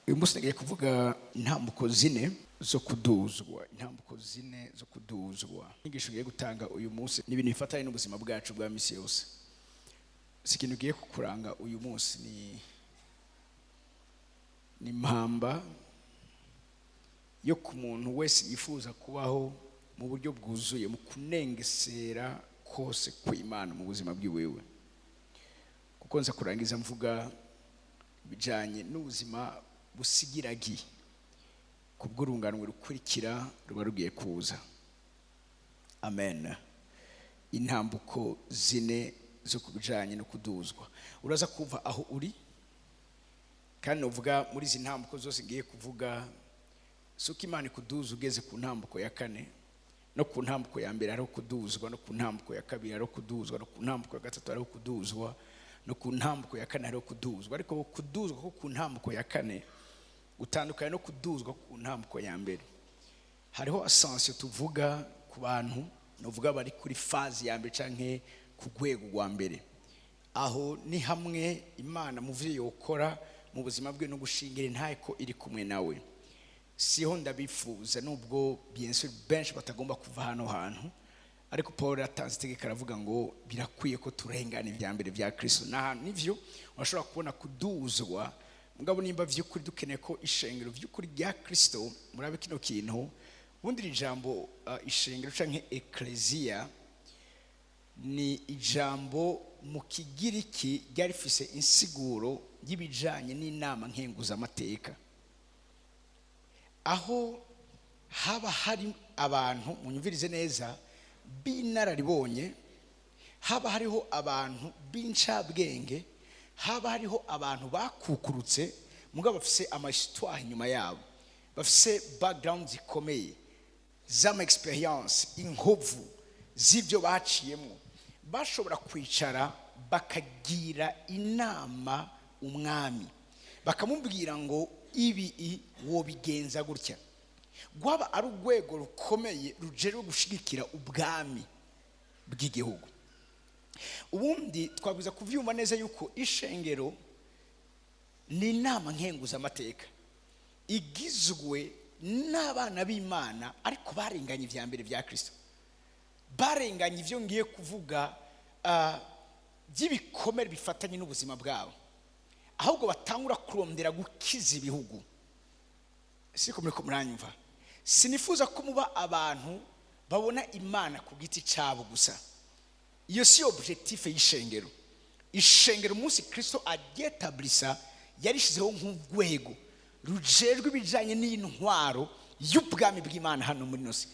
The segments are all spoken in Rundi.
Uyu munsi nagiye kuvuga intambuko zine zo kuduzwa, intambuko zine zo kuduzwa. Inyigisho ngiye gutanga uyu munsi ni ibintu bifatanye n'ubuzima bwacu bwa misi yose. Si ikintu ugiye kukuranga uyu munsi, ni impamba yo ku muntu wese yifuza kubaho mu buryo bwuzuye mu kunengesera kose kw'Imana mu buzima bwiwewe, kuko nza kurangiza mvuga ibijyanye n'ubuzima busigiragi ku bw'urunganwe rukurikira ruba rugiye kuza. Amen. Intambuko zine zo ku bijyanye no kuduzwa. Uraza kuva aho uri, kandi uvuga muri izi ntambuko zose ngiye kuvuga, si uko Imana ikuduza ugeze ku ntambuko ya kane. No ku ntambuko ya mbere hariho kuduzwa, no ku ntambuko ya kabiri hariho kuduzwa, no ku ntambuko ya gatatu hariho kuduzwa, no ku ntambuko ya kane hariho kuduzwa. Ariko kuduzwa ko ku ntambuko ya kane gutandukanye no kuduzwa ku ntambuko ya mbere. Hariho ascension tuvuga ku bantu nuvuga bari kuri phase ya mbere canke ku rwego rwa mbere. Aho ni hamwe Imana mu vyo yokora mu buzima bwe no gushingira intahe ko iri kumwe nawe. Siho ndabifuza, nubwo bien sûr benshi batagomba kuva hano hantu, ariko Paul yatanze itegeko, aravuga ngo birakwiye ko turengana ibya mbere bya Kristo. N'ahantu nivyo urashobora kubona kuduzwa, mugabo nimba vy'ukuri dukeneye ko ishengero vy'ukuri rya Kristo, murabe kino kintu. Ubundi iri jambo ishengero canke ecclesia ni ijambo mu Kigiriki ryari rifise insiguro y'ibijanye n'inama nkenguzamateka, aho haba hari abantu, munyumvirize neza, b'inararibonye, haba hariho abantu b'incabwenge, haba hariho abantu bakukurutse mugabo bafise ama histoire inyuma yabo, bafise background zikomeye z'ama expérience, inkovu z'ibyo baciyemo, bashobora kwicara bakagira inama umwami, bakamubwira ngo ibi wobigenza gutya. Rwaba ari urwego rukomeye rujejwe gushigikira ubwami bw'igihugu. Ubundi twabwiza kubyumva neza yuko ishengero ni inama nkenguzamateka igizwe n'abana b'Imana, ariko barenganye ibya mbere bya Kirisito, barenganye ibyo ngiye kuvuga by'ibikomere bifatanye n'ubuzima bwabo, ahubwo batangura kurondera gukiza ibihugu. Siko muri ko muranyumva? Sinifuza ko muba abantu babona Imana ku giti cyabo gusa. Iyo si objectif y'ishengero. Ishengero, umunsi Kirisito aryetablisa, yarishyizeho nk'urwego rujejwe ibijyanye n'intwaro y'ubwami bw'Imana hano muri ino si.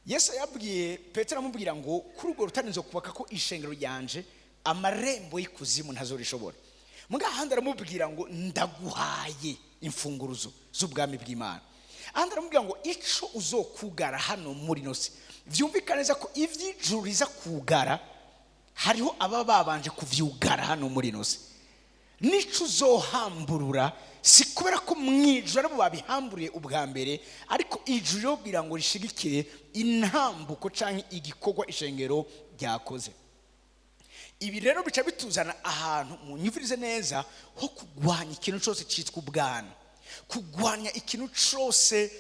Yesu yabwiye Petero, amubwira ngo kuri urwo rutare nzokubaka ko ishengero ryanje, amarembo y'ikuzimu ntazorishobora. Muga ahandi aramubwira ngo ndaguhaye imfunguruzo z'ubwami bw'Imana. Ahandi aramubwira ngo ico uzokugara hano muri ino si. Vyumvikana neza ko ivy'ijuru riza kugara, hariho aba babanje kuvyugara hano muri ino si. Nico uzohamburura, si kubera ko mu ijuru aribo babihamburiye ubwa mbere, ariko ijuru ribwira ngo rishigikire intambuko canke igikorwa ishengero ryakoze. Ibi rero bica bituzana ahantu, munyumvirize neza, ho kurwanya ikintu cyose cyitwa ubwana, kurwanya ikintu cyose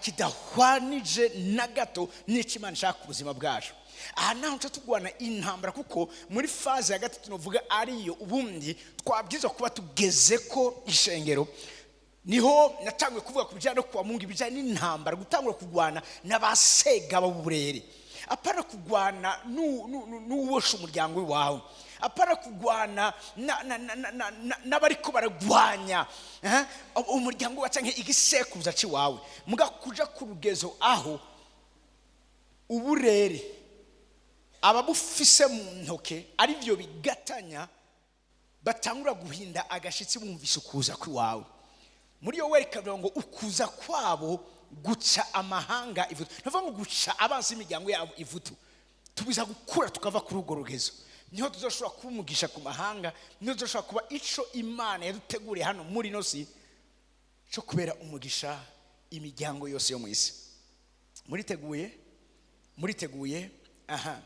kidahwanije na gato n'icyo Imana ishaka ku buzima bwacu. Aha naho nca turwana intambara, kuko muri phase ya gatatu novuga ariyo ubundi twabwirizwa kuba tugeze ko ishengero, niho natanguye kuvuga ku bijyanye no kuba mungu, ibijyanye n'intambara, gutangura kurwana n'abasegaba b'uburere. Apana kurwana n'uwosha umuryango wawe, apana kurwana n'abariko baragwanya umuryango wawe canke igisekuruza c'iwawe, muga kuja ku rugezo aho uburere ababufise mu ntoke arivyo bigatanya batangura guhinda agashitsi bumvise ukuza kw'iwawe. Muri yo werekana ngo ukuza kwabo guca amahanga ivutu, ntuvuga ngo guca abansi b'imiryango yabo ivutu. Tubiza gukura tukava kuri urwo rugezo, niho tuzoshobora kuba umugisha ku mahanga, niho tuzoshobora kuba ico Imana yaduteguriye hano muri ino si cyo kubera umugisha imiryango yose yo mu isi. Muriteguye? Muriteguye? Aha.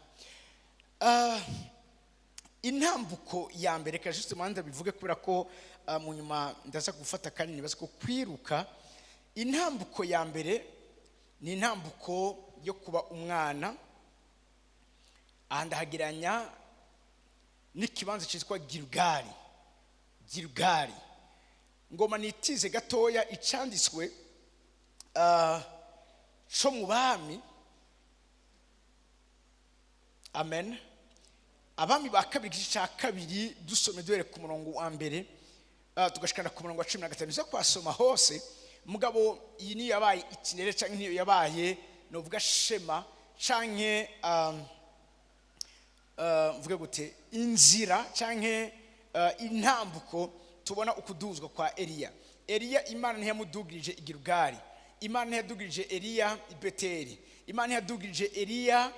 Intambuko ya mbere, reka juste manza bivuge, kubera ko mu nyuma ndaza gufata akanya nibaza ko kwiruka. Intambuko ya mbere ni intambuko yo kuba umwana. Aha ndahageranya n'ikibanza cyitwa Gilugali. Gilugali, ngoma nitize gatoya icanditswe co mu Bami, amen, Abami ba Kabiri, igice cya kabiri, dusome duhere ku murongo wa mbere tugashikana ku murongo wa 15. Uza kuhasoma hose, mugabo iyi niyo yabaye itinéraire canke niyo yabaye novuga schéma canke mvuge gute, inzira canke intambuko tubona ukuduzwa kwa Eliya. Eliya, Imana ntiyamudugirije i Gilugali, Imana ntiyadugirije Eliya i Beteli, Imana ntiyadugirije Eliya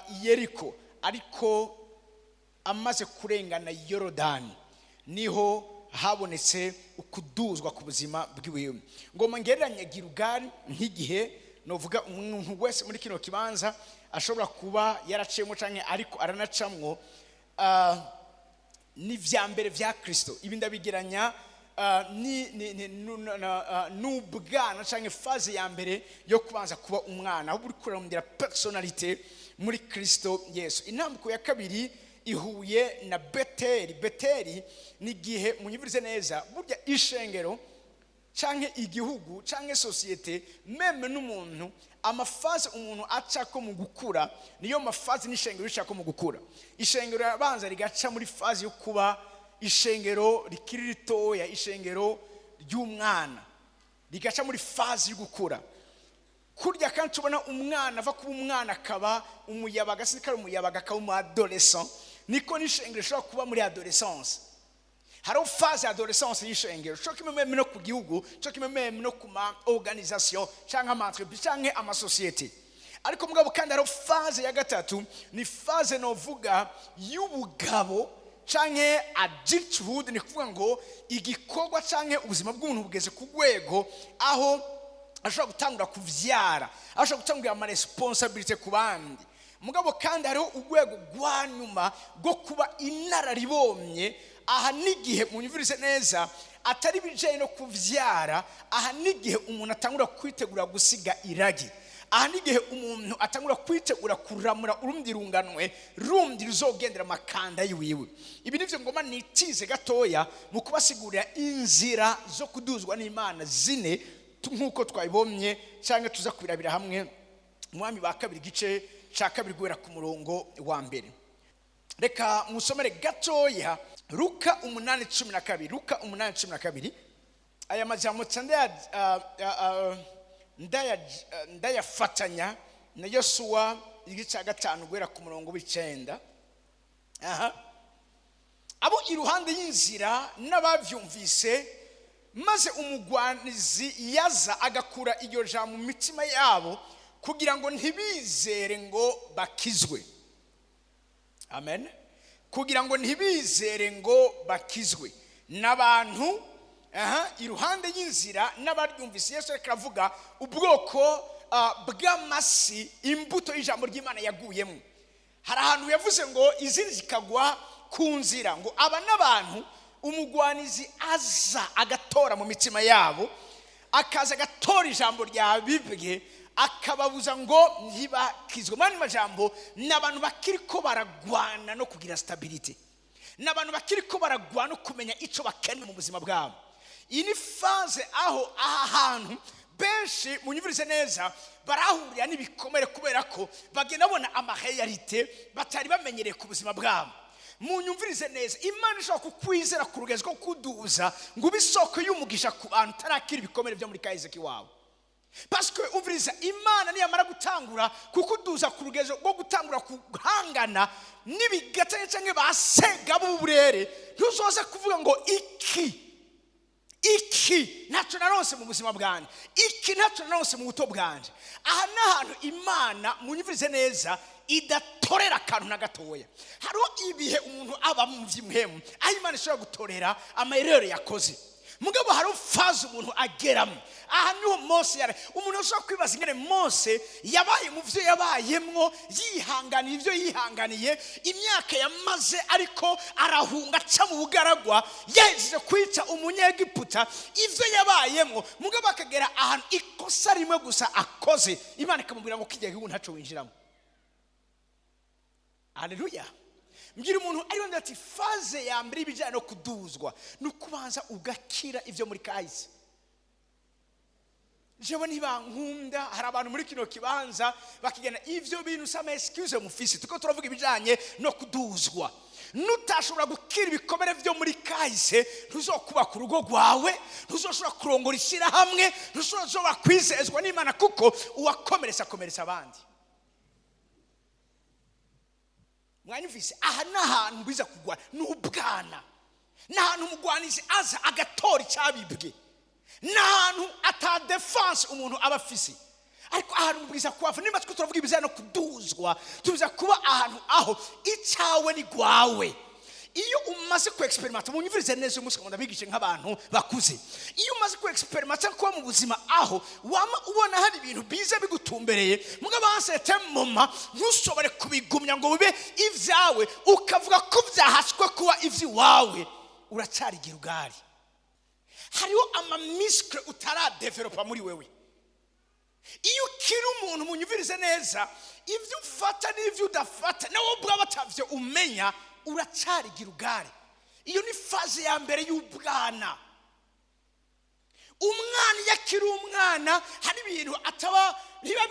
i Yeriko, ariko amaze kurengana Yorodani niho habonetse ukuduzwa ku buzima bw'iwiwe. Ngoma ngereranya Gilugali nk'igihe novuga umuntu wese muri kino kibanza ashobora kuba yaraciyemo canke ariko aranacamwo, n'ivya mbere vya Kristo. Ibi ndabigeranya n'ubwana canke phase ya mbere yo kubanza kuba umwana, aho uri kurondera personnalité muri Kristo Yesu. Intambuko ya kabiri ihuye na Beteli. Beteli ni igihe, munyumvirize neza, burya ishengero canke igihugu canke société, même n'umuntu, ama phases umuntu acako mu gukura niyo ma phases n'ishengero ricako mu gukura. Ishengero rabanza rigaca muri phase yo kuba ishengero rikiri ritoya, ishengero ry'umwana, rigaca muri phase yo gukura. Kurya kandi tubona umwana ava kuba umwana akaba umuyabaga, sinzi umuyabaga, akaba umu adolescent, niko n'ishengero rishobora kuba muri adolescence. Hariho phase ya adolescence y'ishengero, cyo kimwe même no ku gihugu, cyo kimwe même no ku ma organisation cyangwa ama entreprise cyangwa amasosiyete. Ariko mugabo kandi hariho phase ya gatatu, ni phase novuga y'ubugabo canke adulthood. Ni kuvuga ngo igikorwa canke ubuzima bw'umuntu bugeze ku rwego aho ashobora gutangura kuvyara, ashobora gutangura ama responsabilité ku bandi. Mugabo kandi hariho urwego rwa nyuma rwo kuba inararibonye. Aha n'igihe, munyumvirize neza, atari ibijyanye no kuvyara. Aha n'igihe umuntu atangura kwitegura gusiga iragi. Aha n'igihe umuntu atangura kwitegura kuramura urundi runganwe rundi ruzogendera amakanda yiwiwe. Ibi nivyo ngoma nitize gatoya mu kubasigurira inzira zo kuduzwa n'Imana zine, nk'uko twabibonye cyangwa tuza kubirabira hamwe Umwami ba Kabiri, igice cya kabiri, guhera ku murongo wa mbere. Reka musomere gatoya Luka 8:12. Luka 8:12. Aya majambo nca ndayafatanya na Yosuwa, igice cya gatanu, guhera ku murongo w'icenda. Aha, abo iruhande y'inzira n'ababyumvise, maze umugwanizi yaza agakura iryo jambo mu mitima yabo kugira ngo ntibizere ngo bakizwe. Amen. Kugira ngo ntibizere ngo bakizwe. N'abantu aha iruhande y'inzira n'abaryumvise. Yesu ariko aravuga ubwoko bw'amasi imbuto y'ijambo ry'Imana yaguyemo. Hari ahantu yavuze ngo izindi zikagwa ku nzira, ngo aba n'abantu umugwanizi aza agatora mu mitima yabo, akaza agatora ijambo rya bibwe, akababuza ngo ntibakizwe. Mu yandi majambo, ni abantu bakiri ko baragwana no kugira stabilité, ni abantu bakiri ko baragwana no kumenya icyo bakeneye mu buzima bwabo. Iyi ni phase aho aha hantu benshi, munyumvirize neza, barahurira n'ibikomere, kubera ko bagenda babona ama réalités batari bamenyereye ku buzima bwabo. Munyumvirize neza, Imana ishobora kukwizera ku rugezo rwo kuduza ngo ube isoko y'umugisha ku bantu utarakira ibikomere byo muri kahise k'iwabo. Parce que umviriza, Imana niyamara gutangura kukuduza ku rugezo rwo gutangura guhangana n'ibigatanya cyangwa basega b'uburere, ntuzoze kuvuga ngo iki iki ntacyo naronse mu buzima bwanjye, iki ntacyo naronse mu buto bwanjye. Aha ni ahantu Imana, munyumvirize neza, idatorera akantu na gatoya. Hariho ibihe umuntu aba mu by'imuhemu aho Imana ishobora gutorera amayerere yakoze. Mugabo hari phase umuntu ageramo. Aha niho Mose yari. Umuntu ashobora kwibaza ingene Mose yabaye mu byo yabayemwo, yihanganiye ibyo yihanganiye, imyaka yamaze ariko arahunga aca mu bugaragwa, yahejeje kwica Umunyegiputa, ibyo yabayemwo. Mugabo akagera ahantu ikosa rimwe gusa akoze, Imana ikamubwira ngo kijya gihugu ntaco winjiramo. Haleluya! Mbwira umuntu ari wenda ati: phase ya mbere y'ibijyanye no kuduzwa ni ukubanza ugakira ibyo muri kahise. Jewe ntibankunda. Hari abantu muri kino kibanza bakigana ibyo bintu sama excuse mufisi. Tuko turavuga ibijyanye no kuduzwa. Nutashobora gukira ibikomere byo muri kahise, ntuzokubaka urugo rwawe, ntuzoshobora kurongora ishyirahamwe, ntuzoshobora kwizezwa n'Imana, kuko uwakomeretsa akomeretsa abandi. Mwanyumvise? Aha ni ahantu biza kugwa ni ubwana, ni ahantu umugwanizi aza agatora icyabibwe, ni ahantu ata défense umuntu aba afise. Ariko ahantu bwiza kuhava, niba twe turavuga ibijyanye no kuduzwa, tubiza kuba ahantu aho icyawe ni gwawe. Iyo umaze ku expérimenter, munyumvirize neza umunsi ngo ndabigishe nk'abantu bakuze, iyo umaze ku expérimenter kuba mu buzima aho wama ubona hari ibintu biza bigutumbereye, mugabo hasete moma ntushobore kubigumya ngo bibe ibyawe, ukavuga ko byahaswe kuba iby'iwawe, uracyari Girugari. Hariho ama muscles utaradevelopa muri wewe. Iyo ukiri umuntu, munyumvirize neza, ibyo ufata n'ibyo udafata nawe ubwawe atavyo umenya, uracyari Girugari. Iyo ni phase ya mbere y'ubwana. Umwana iyo akiri umwana, hari ibintu ataba biba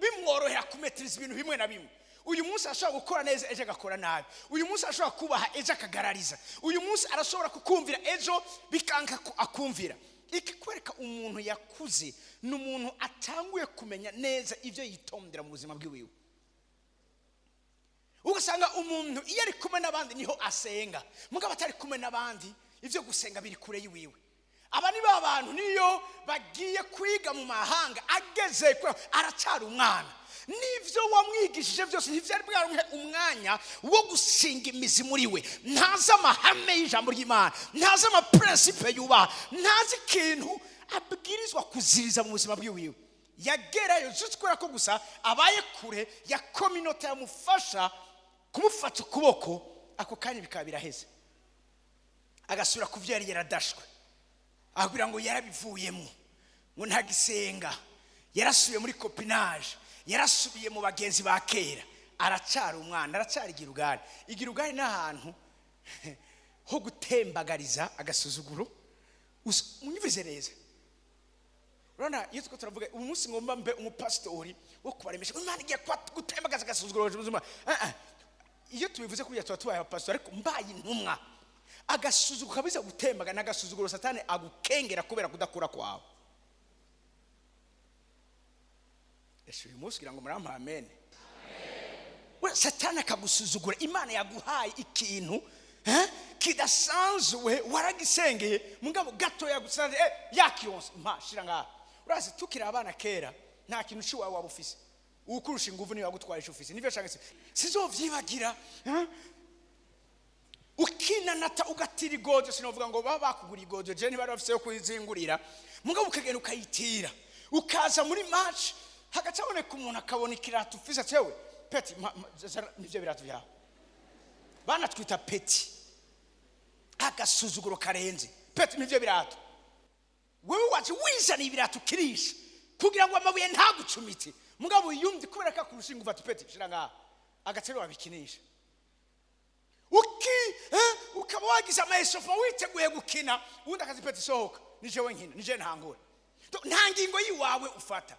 bimworohera kumetiriza ibintu bimwe na bimwe. Uyu munsi arashobora gukora neza, ejo agakora nabi. Uyu munsi arashobora kubaha, ejo akagarariza. Uyu munsi arashobora kukumvira, ejo bikanka akumvira. Ikikwereka umuntu yakuze ni umuntu atanguye kumenya neza ibyo yitondera mu buzima bwiwiwe. Ugasanga umuntu iyo ari kumwe n'abandi niho asenga, mugabo atari kumwe n'abandi ibyo gusenga biri kure y'iwiwe. Aba ni ba bantu niyo bagiye kwiga mu mahanga, ageze kure aracyari umwana, n'ibyo wamwigishije byose ntibyari bwaronke umwanya wo gusinga imizi muri we. Ntazi amahame y'ijambo ry'Imana, ntazi ama principes yubaha, ntazi ikintu abwirizwa kuziriza mu buzima bwiwiwe. Yagerayo just kubera ko gusa abaye kure ya communauté yamufasha kumufata ukuboko, ako kanya bikaba biraheze, agasubira ku byo yari yaradashwe, akubwira ngo yarabivuyemo, ngo ntagisenga, yarasubiye muri copinage, yarasubiye mu bagenzi ba kera. Aracyari umwana, aracyari Girugari. Igirugari ni ahantu ho gutembagariza agasuzuguro. Munyumvise neza. Urabona iyo turiko turavuga uyu munsi, ngomba mbe umupasitori wo kubaremesha Imana igiye gutembagaza agasuzuguro mu buzima. Ah, ah. Iyo tubivuze kuriya tuba tubaye abapasitori, ariko mbaye intumwa, agasuzuguro kabiza gutembaga ni agasuzuguro Satani agukengera kubera kudakura kwawe. Ese uyu munsi kugira ngo murampa amen? We, Satani akagusuzugura. Imana yaguhaye ikintu kidasanzwe, waragisengeye, mugabo gatoya gusa yakironse mpa shira ngaha. Urazi tukiri abana kera, nta kintu cy'iwawe waba ufise, ukurusha ingufu niwe wagutwara icyo ufise. Nivyo shaka sizovyibagira, eh? Ukinanata ugatira igojo, sinovuga ngo baba bakugura igojo, je ntibari bafise yo kuyizingurira, mugabo ukagenda ukayitira, ukaza muri match, hagaca haboneka umuntu akabona ikirato ufise, ati: "Yewe petit, nivyo birato byawe." Banatwita petit, agasuzuguro karenze. "Petit, nivyo birato." Wewe waje wizana ibirato ukirisha kugira ngo amabuye ntagucumite, mugabo yumve kubera ko akurusha ingufu ati: "Petit, shira ngaha." Agaciro wabikinisha uki ukaba wagize amaesofa witeguye gukina, ubundi akazi: "Petit, sohoka, nije we nkina, nije ntangura." Nta ngingo yiwawe ufata.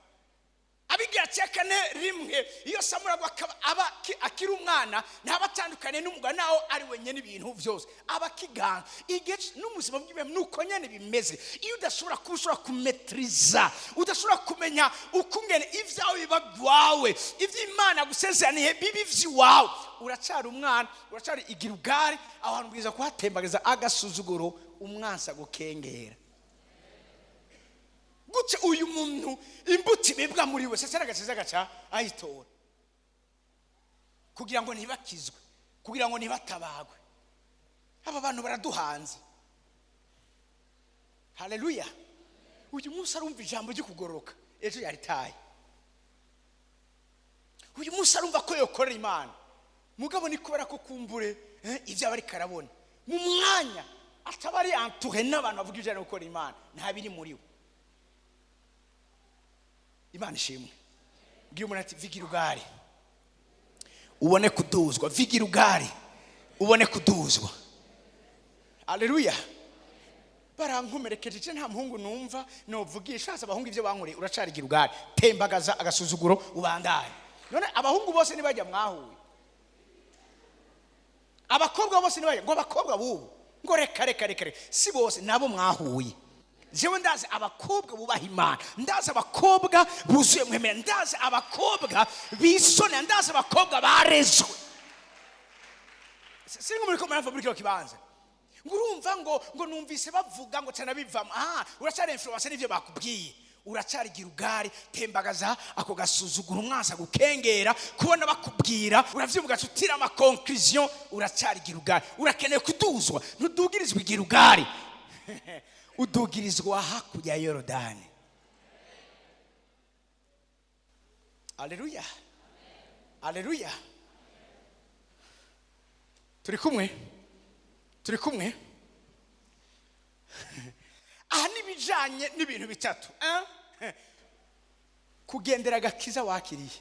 Abigira kane rimwe, iyo Samuragwa akaba aba akiri umwana, ntaba atandukanye n'umugabo naho ari wenyine, ibintu byose aba akigana igihe n'ubuzima bw'ibihe nuko nyene bimeze. Iyo udashobora kuba ushobora kumetiriza, udashobora kumenya ukungene ibyawe biba gwawe, ibyo Imana gusezeraniye bibi ivy'iwawe, uracyari umwana, uracyari Igirugari. Aho hantu bwiza kuhatembagaza agasuzuguro, umwansi agukengera gutya. Uyu muntu imbuto ibibwa muri we, sese agakiza agaca ayitora kugira ngo ntibakizwe, kugira ngo ntibatabagwe. Aba bantu baraduhanze. Haleluya. Uyu munsi arumva ijambo ryo kugororoka, ejo yaritaye. Uyu munsi arumva ko yokorera Imana, mugabo ni kubera ko kumbure ibyo aba ariko arabona mu mwanya ataba ari entouré n'abantu bavuga ibijyanye no gukora Imana, nta biri muri we. Imana ishimwe. Bwira umuntu ati: "Va i Gilugali ubone kuduzwa, va i Gilugali ubone kuduzwa." Aleluya. Barankomerekeje, nta muhungu numva novugisha. Haza abahungu, ibyo bankoreye. Uracari Gilugali, tembagaza agasuzuguro ubandanye. None abahungu bose ntibajya mwahuye? Abakobwa bose ntibajya? Ngo abakobwa bubu, ngo reka reka reka reka, si bose nabo mwahuye. Jewe ndazi abakobwa bubaha Imana, ndazi abakobwa buzuye mwemera, ndazi abakobwa bisonera, ndazi abakobwa barezwe. Singo muri ko murava muri kino kibanza, ngo urumva ngo numvise bavuga ngo cana bivamo. Ah, uracyari influence n'ivyo bakubwiye, uracyari Gilugali. Tembagaza ako gasuzuguro, umwansa gukengera kubona bakubwira, uravyumva ugaca utira ama conclusion. Uracyari Gilugali, urakeneye kuduzwa. Ntudugirizwa Gilugali, udugirizwa hakurya ya Yorodani. Aleluya, aleluya. Turi kumwe, turi kumwe. Aha n'ibijanye n'ibintu bitatu, eh? Kugendera agakiza wakiriye,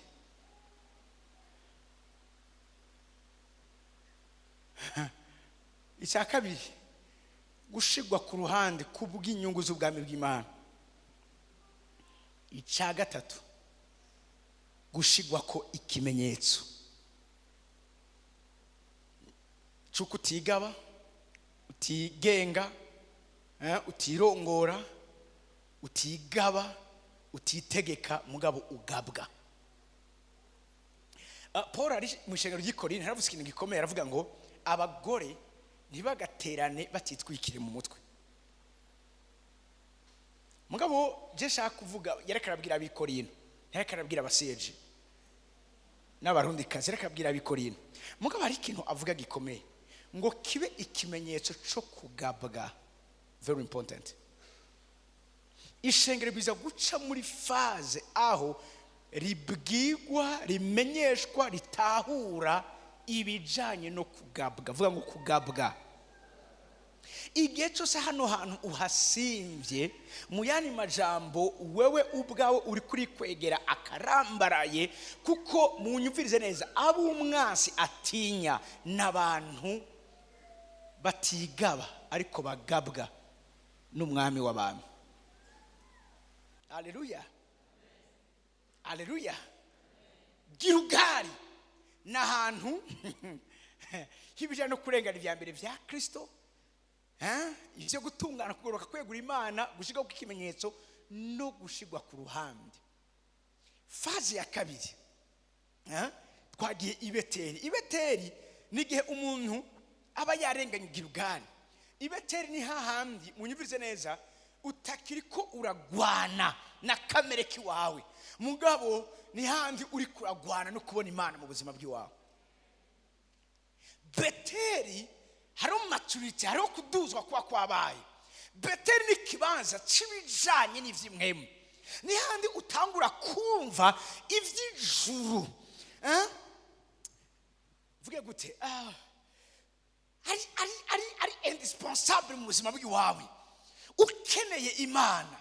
icya kabiri gushigwa ku ruhande kubw'inyungu z'ubwami bw'Imana, icya gatatu gushigwa ko ikimenyetso cy'uko utigaba, utigenga, utirongora, utigaba, utitegeka, mugabo ugabwa. Paul ari mu ishengero ry'i Korinto yaravuze ikintu gikomeye, aravuga ngo abagore ntibagaterane batitwikire mu mutwe. Mugabo je nshaka kuvuga, yareka arabwira ab'i Korinto, yareka arabwira abaseje n'abarundikazi, yareka arabwira ab'i Korinto. Mugabo hari ikintu avuga gikomeye, ngo kibe ikimenyetso cyo kugabwa, very important. Ishengero biza guca muri phase aho ribwigwa, rimenyeshwa, ritahura ibijanye no kugabwa. Vuga ngo kugabwa. Igihe cyose hano hantu uhasimvye, mu yandi majambo wewe ubwawe uri kuri kwegera akarambaraye, kuko munyumvirize neza, ab'umwansi atinya n'abantu batigaba ariko bagabwa n'umwami w'abami. Haleluya, haleluya. Gilugali ni ahantu h'ibijyanye no kurengana ibya mbere bya Kristo, ibyo gutungana, kugororoka, kwegura Imana, gushyirwaho kw'ikimenyetso no gushyirwa ku ruhande. Phase ya kabiri, twagiye i Beteri. I Beteri ni igihe umuntu aba yarenganye Gilugali. I Beteri ni hahandi, munyumvirize neza, utakiri ko uragwana na kamere k'iwawe, mugabo ni handi uri kuragwana no kubona Imana mu buzima bw'iwawe. Beteri hariho maturity, hariho kuduzwa kuba kwabaye. Beteri ni ikibanza c'ibijanye n'ivy'imwemu, ni handi utangura kumva ivy'ijuru. Vuge gute? Ari indispensable mu buzima bw'iwawe, ukeneye Imana.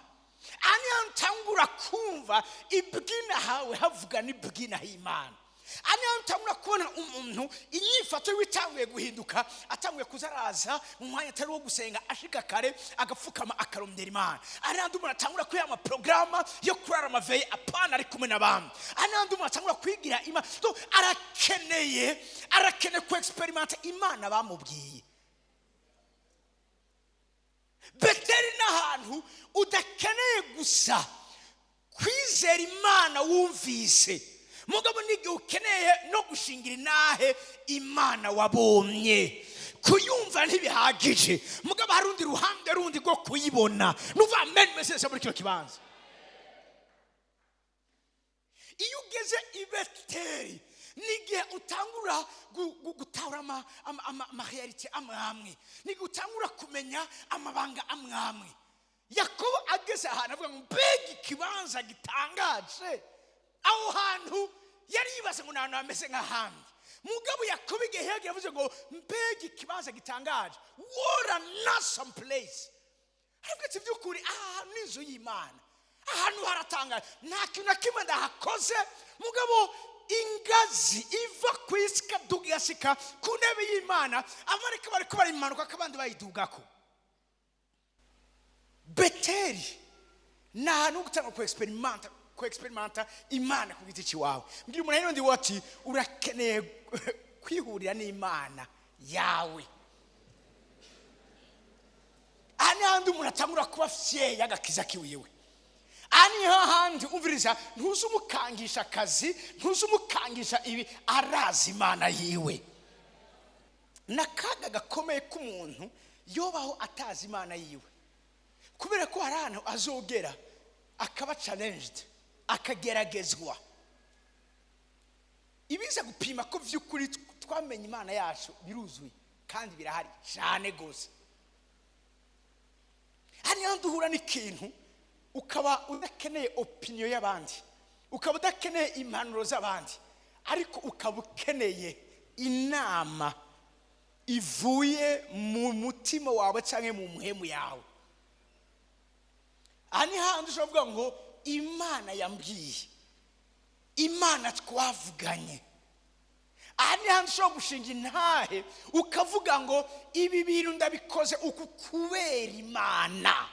Aha niho utangura kumva ibwina hawe havuga n'ibwina h'Imana. Aha niho utangura kubona umuntu inyifato yiwe itanguye guhinduka, atanguye kuza araza mu mwanya atari uwo gusenga, ashika kare agapfukama akarondera Imana. Aha niho umuntu atangura kwiha amaporogaramu yo kurara amaveye apana ari kumwe n'abandi. Aha niho umuntu atangura kwigira Imana. So, arakeneye ku experimenta Imana bamubwiye. Beteri n'ahantu udakeneye gusa kwizera Imana wumvise, mugabo n'igihe ukeneye no gushingira inahe Imana wabonye. Kuyumva ntibihagije, mugabo hari urundi ruhande rundi rwo kuyibona. Nuva amen message muri kino kibanza. Iyo ugeze i Beteri n'igihe utangura gutahura ama réalité amwe amwe, n'igihe utangura kumenya amabanga amwe amwe. Yakobo ageze ahantu avuga ngo mbega ikibanza gitangaje. Aho hantu yari yibaze ngo ni ahantu hameze nk'ahandi. Mugabo Yakobo igihe yagiye yavuze ngo mbega ikibanza gitangaje, what an awesome place. Aravuga ati by'ukuri aha hantu ni inzu y'Imana, ahantu haratangaje, nta kintu na kimwe ndahakoze. Mugabo ingazi iva ku isi ikaduga igashika ku ntebe y'Imana, abariko bariko barimanuka ko abandi bayidugako. Beteri ni ahantu ho gutanga ku expérimenter Imana ku giti cyawe. Mbwira umuntu n'undi wati urakeneye kwihurira n'Imana yawe. Aha ni hahandi umuntu atangura kuba fier y'agakiza kiwiwe. Aha ni hahandi umviriza, ntuzi umukangisha akazi, ntuzi umukangisha ibi, arazi Imana yiwe. Ni akaga gakomeye k'umuntu yobaho atazi Imana yiwe, kubera ko hari ahantu azogera akaba challenged, akageragezwa. Ibiza gupima ko by'ukuri twamenye Imana yacu biruzuye kandi birahari cyane rwose. Hano iyo duhura n'ikintu, ukaba udakeneye opinion y'abandi, ukaba udakeneye impanuro z'abandi, ariko ukaba ukeneye inama ivuye mu mutima wawe cyangwa mu muhemu yawe. Aha ni hahandi ushobora kuvuga ngo Imana yambwiye, Imana twavuganye. Aha ni hahandi ushobora gushinga intahe ukavuga ngo ibi bintu ndabikoze uku kubera Imana.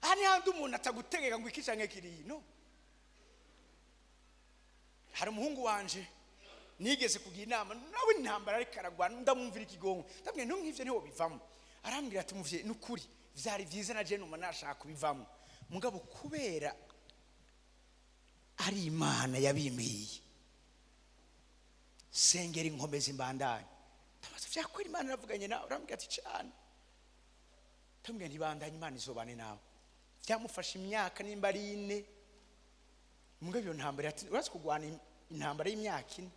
Aha ni hahandi umuntu atagutegeka ngo iki cyangwa kiriya. No hari umuhungu wanje nigeze kugira inama nawe, intambara ariko aragwana, ndamwumvira ikigongo, ndamubwira ntu nk'ivyo niho bivamo. Arambwira ati muvye, ni ukuri vyari vyiza na je numa nashaka kubivamo, mugabo kubera ari Imana yabimbwiye, sengera inkomezi imbandanye. Ndabaza vyakwera Imana iravuganye nawe? Arambwira ati cane. Ndamubwira ntibandanye, Imana izobane nawe. Byamufashe imyaka nimba ari 4, mugabo iyo ntambara urazi kurwana intambara y'imyaka 4,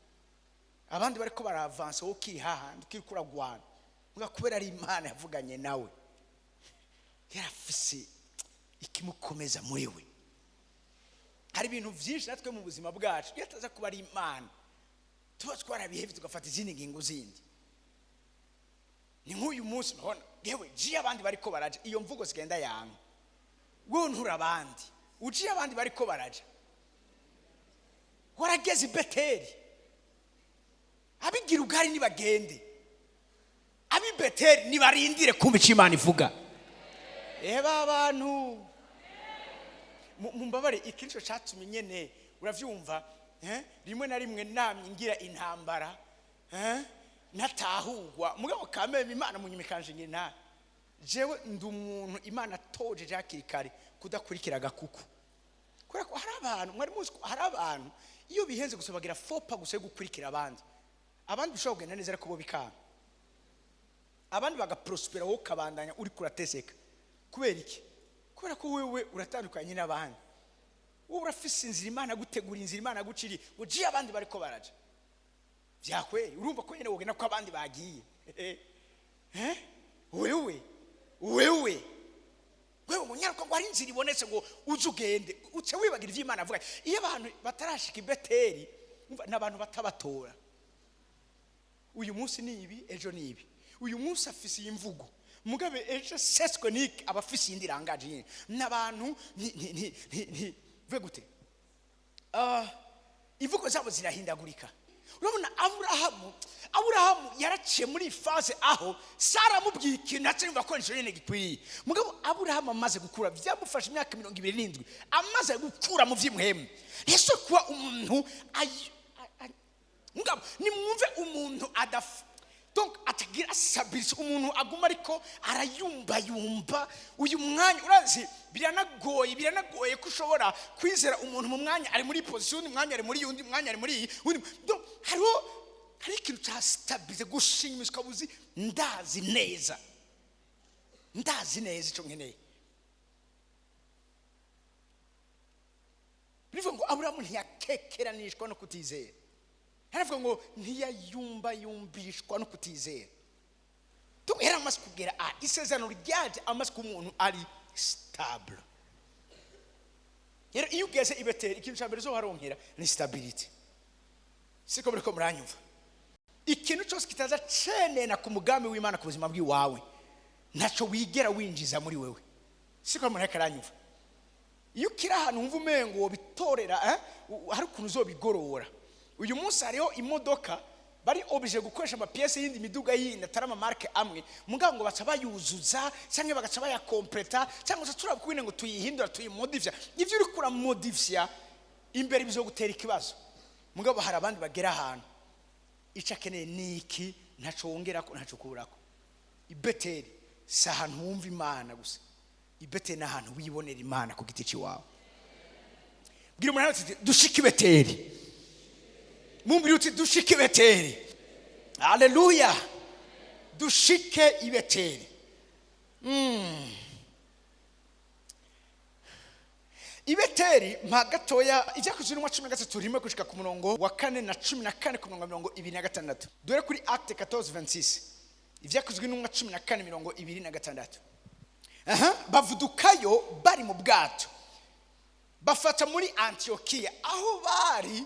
abandi bariko baravansa, wowe ukiri hahandi ukiri kuragwana. Mugabo kubera ari Imana yavuganye nawe, yarafise ikimukomeza muri we. Hari ibintu byinshi natwe mu buzima bwacu iyo ataza kuba ari Imana tuba twarabihevye, tugafata izindi ngingo zindi. Ni nk'uyu munsi murabona yewe jiye abandi bariko baraja, iyo mvugo zigenda yanga wewe ntura abandi, uciye abandi bariko baraja. Warageze i Beteri, abigira ugari nibagende, ab'i Beteri nibarindire kumva icyo Imana ivuga. Eba abantu mumbabare, iki nico catumye nyene uravyumva, rimwe na rimwe namye ngira intambara, natahugwa. Mugabo kameme Imana munyuma ikanshingira intare. Jewe ndi umuntu Imana atojeje hakiri kare kudakurikira agakuku, kubera ko hari abantu, mwari muzi ko hari abantu iyo bihenze gusa bagira fopa gusa yo gukurikira abandi. Abandi bishobora kugenda neza ariko bo bikanga, abandi bagaprospera, wowe ukabandanya uri kurateseka. Kubera iki? Kubera ko wewe uratandukanye n'abandi, wowe urafise inzira Imana gutegura, inzira Imana guciriye ngo jiye abandi bariko baraja. Vyakweri urumva ko nyene wogenda ko abandi bagiye. Eh? Wewe ngo nyaruka ngo hari inzira ibonetse ngo uze ugende, uce wibagira ivyo Imana avuga. Iyo abantu batarashika i Beteri, umva, ni abantu batabatora. Uyu munsi ni ibi, ejo ni ibi. Uyu munsi afise iyi mvugo, mugabe ejo seswe niki aba afise iyindi rangaje nyine. N'abantu nti vuge gute? Imvugo zabo zirahindagurika. Urabona Aburahamu yaraciye muri phase aho Sara amubwiye ikintu aca yumva ko nico nyene gikwiye. Mugabo Aburahamu amaze gukura, byamufashe imyaka 27, amaze gukura mu vy'impwemu, ntiyashoboye kuba umuntu mugabo nimwumve, umuntu adaf donc atagira stabilité, umuntu aguma ariko arayumbayumba. Uyu mwanya urazi biranagoye ko ushobora kwizera umuntu mu mwanya ari muri position, undi mwanya ari muri iyi, undi mwanya ari muri iyi, undi. Donc hariho hari ikintu cya stabilité, gushimisha ukabuzi ndazi neza, ndazi neza icyo nkeneye. Bivuga ngo Aburahamu ntiyakekeranishwa no kutizera. Haravuga ngo ntiyayumbayumbishwa no kutizera. Yari Yamaze kugera aha, isezerano ryaje amaze kuba umuntu ari stable. Rero iyo ugeze i Beteli, ikintu cya mbere uzoharonkera ni stability. Siko muriko muranyumva? Ikintu cyose kitaza cenena ku mugambi w'Imana ku buzima bw'iwawe, ntacyo wigera winjiza muri wewe. Siko muriko aranyumva? Iyo ukiri ahantu wumva umengo wobitorera, hari ukuntu uzobigorora. Uyu munsi hariho imodoka bari obligé gukoresha ama pièces y'indi miduga yindi atari ama marques amwe, mugabo ngo baca bayuzuza cyangwa bagaca bayakompleta, cyangwa se turabwine ngo tuyihindura, tuyimodifya. Ibyo uri kuramodifya imbere bizogutera ikibazo. Mugabo hari abandi bagera ahantu icyo akeneye ni iki, ntaco wongerako, ntaco ukurako. I Beteli si ahantu wumva Imana gusa, i Beteli ni ahantu wibonera Imana ku giti cy'iwawe. Bwira umuntu uti: "Dushike i Beteli." Mumbwira uti: "Dushike i Beteli." Haleluya! Dushike i Beteli. I Beteli mpa gatoya Ibyakozwe n'Intumwa 13 rimwe gushika ku murongo wa kane na 14 ku murongo wa 26. Dore kuri Actes 14:26, Ibyakozwe n'Intumwa 14:26. Aha, bavudukayo bari mu bwato, bafata muri Antiyokiya, aho bari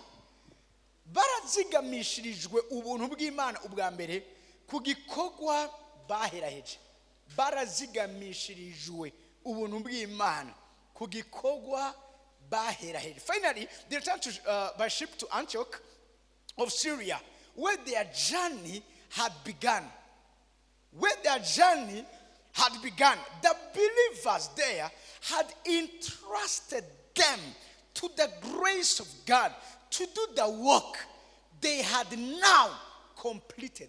barazigamishirijwe ubuntu bw'Imana ubwa mbere ku gikorwa baheraheje. Barazigamishirijwe ubuntu bw'Imana ku gikorwa baheraheje. Finally they returned by ship to Antioch of Syria, where their journey had begun. Where their journey had begun, the believers there had entrusted them to the grace of God to do the work they had now completed.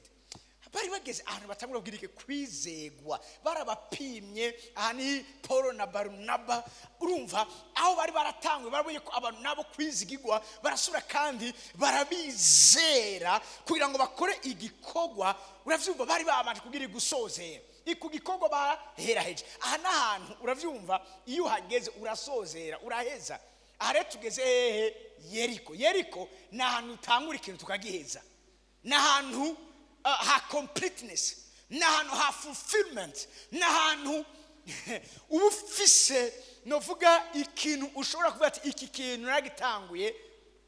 Bari bageze ahantu batangura kubwira iki? Kwizegwa. Barabapimye. Aha ni Paul na Barunaba. Urumva aho bari baratangwe, barabonye ko abantu nabo kwizigirwa, barasubira kandi barabizera kugira ngo bakore igikorwa. Uravyumva, bari babanje kugira igusozera ku gikorwa baheraheje. Aha n'ahantu, uravyumva, iyo uhageze urasozera, uraheza. Aha rero tugeze hehe? Yeriko. Yeriko ni ahantu utangura ikintu tukagiheza, ni ahantu ha completeness, ni ahantu ha fulfillment, ni ahantu uba ufise, novuga, ikintu ushobora kuvuga ati: "Iki kintu naragitanguye,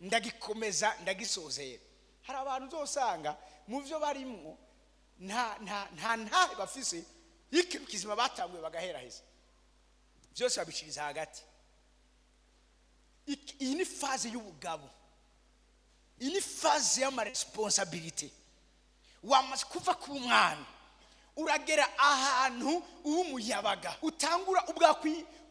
ndagikomeza, ndagisozera." Hari abantu uzosanga mu byo barimwo nta ntahe bafise y'ikintu kizima batanguye bagaheraheza, byose babiciriza hagati. Iyi ni phase y'ubugabo, iyi ni phase y'ama responsabilités. Wamaze kuva ku mwana, uragera ahantu uba umuyabaga, utangura ubwa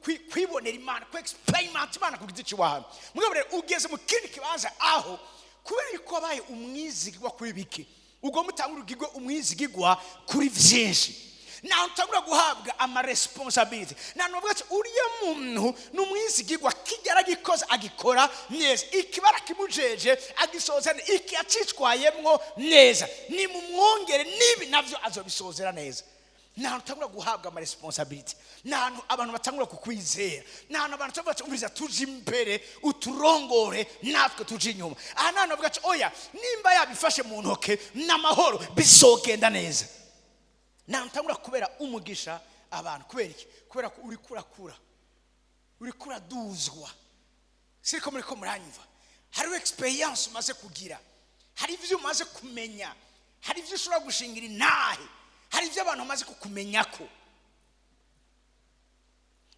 kwibonera Imana, ku experiment Imana ku giti cy'iwawe. Mugabo rero ugeze mu kindi kibanza aho kubera yuko wabaye umwizigirwa kuri bike, ugomba utangura ugirwe umwizigirwa kuri byinshi. Naho utangura guhabwa ama responsabilités, naho bavuga ati: "Uriya muntu ni umwizigirwa, kijya agikoze agikora neza, ikibara kimujeje agisoza neza, iki yacitwayemwo neza, ni mumwongere n'ibi nabyo azobisozera neza." Ni ahantu utangura guhabwa ama responsabilités, ni ahantu abantu batangura kukwizera, ni ahantu abantu bavuga ati: "Umviriza, tuje imbere uturongore, natwe tuje inyuma." Aha ni ahantu bavuga ati: "Oya, nimba yabifashe mu ntoke n'amahoro, bizogenda neza." Ni ahantu utangura kubera umugisha abantu. Kubera iki? Kubera ko uri kurakura, uri kuraduzwa. Siko muri ko muranyumva? Hariho experience umaze kugira, hari ibyo umaze kumenya, hari ibyo ushobora gushingira intahe, hari ibyo abantu bamaze kukumenya ko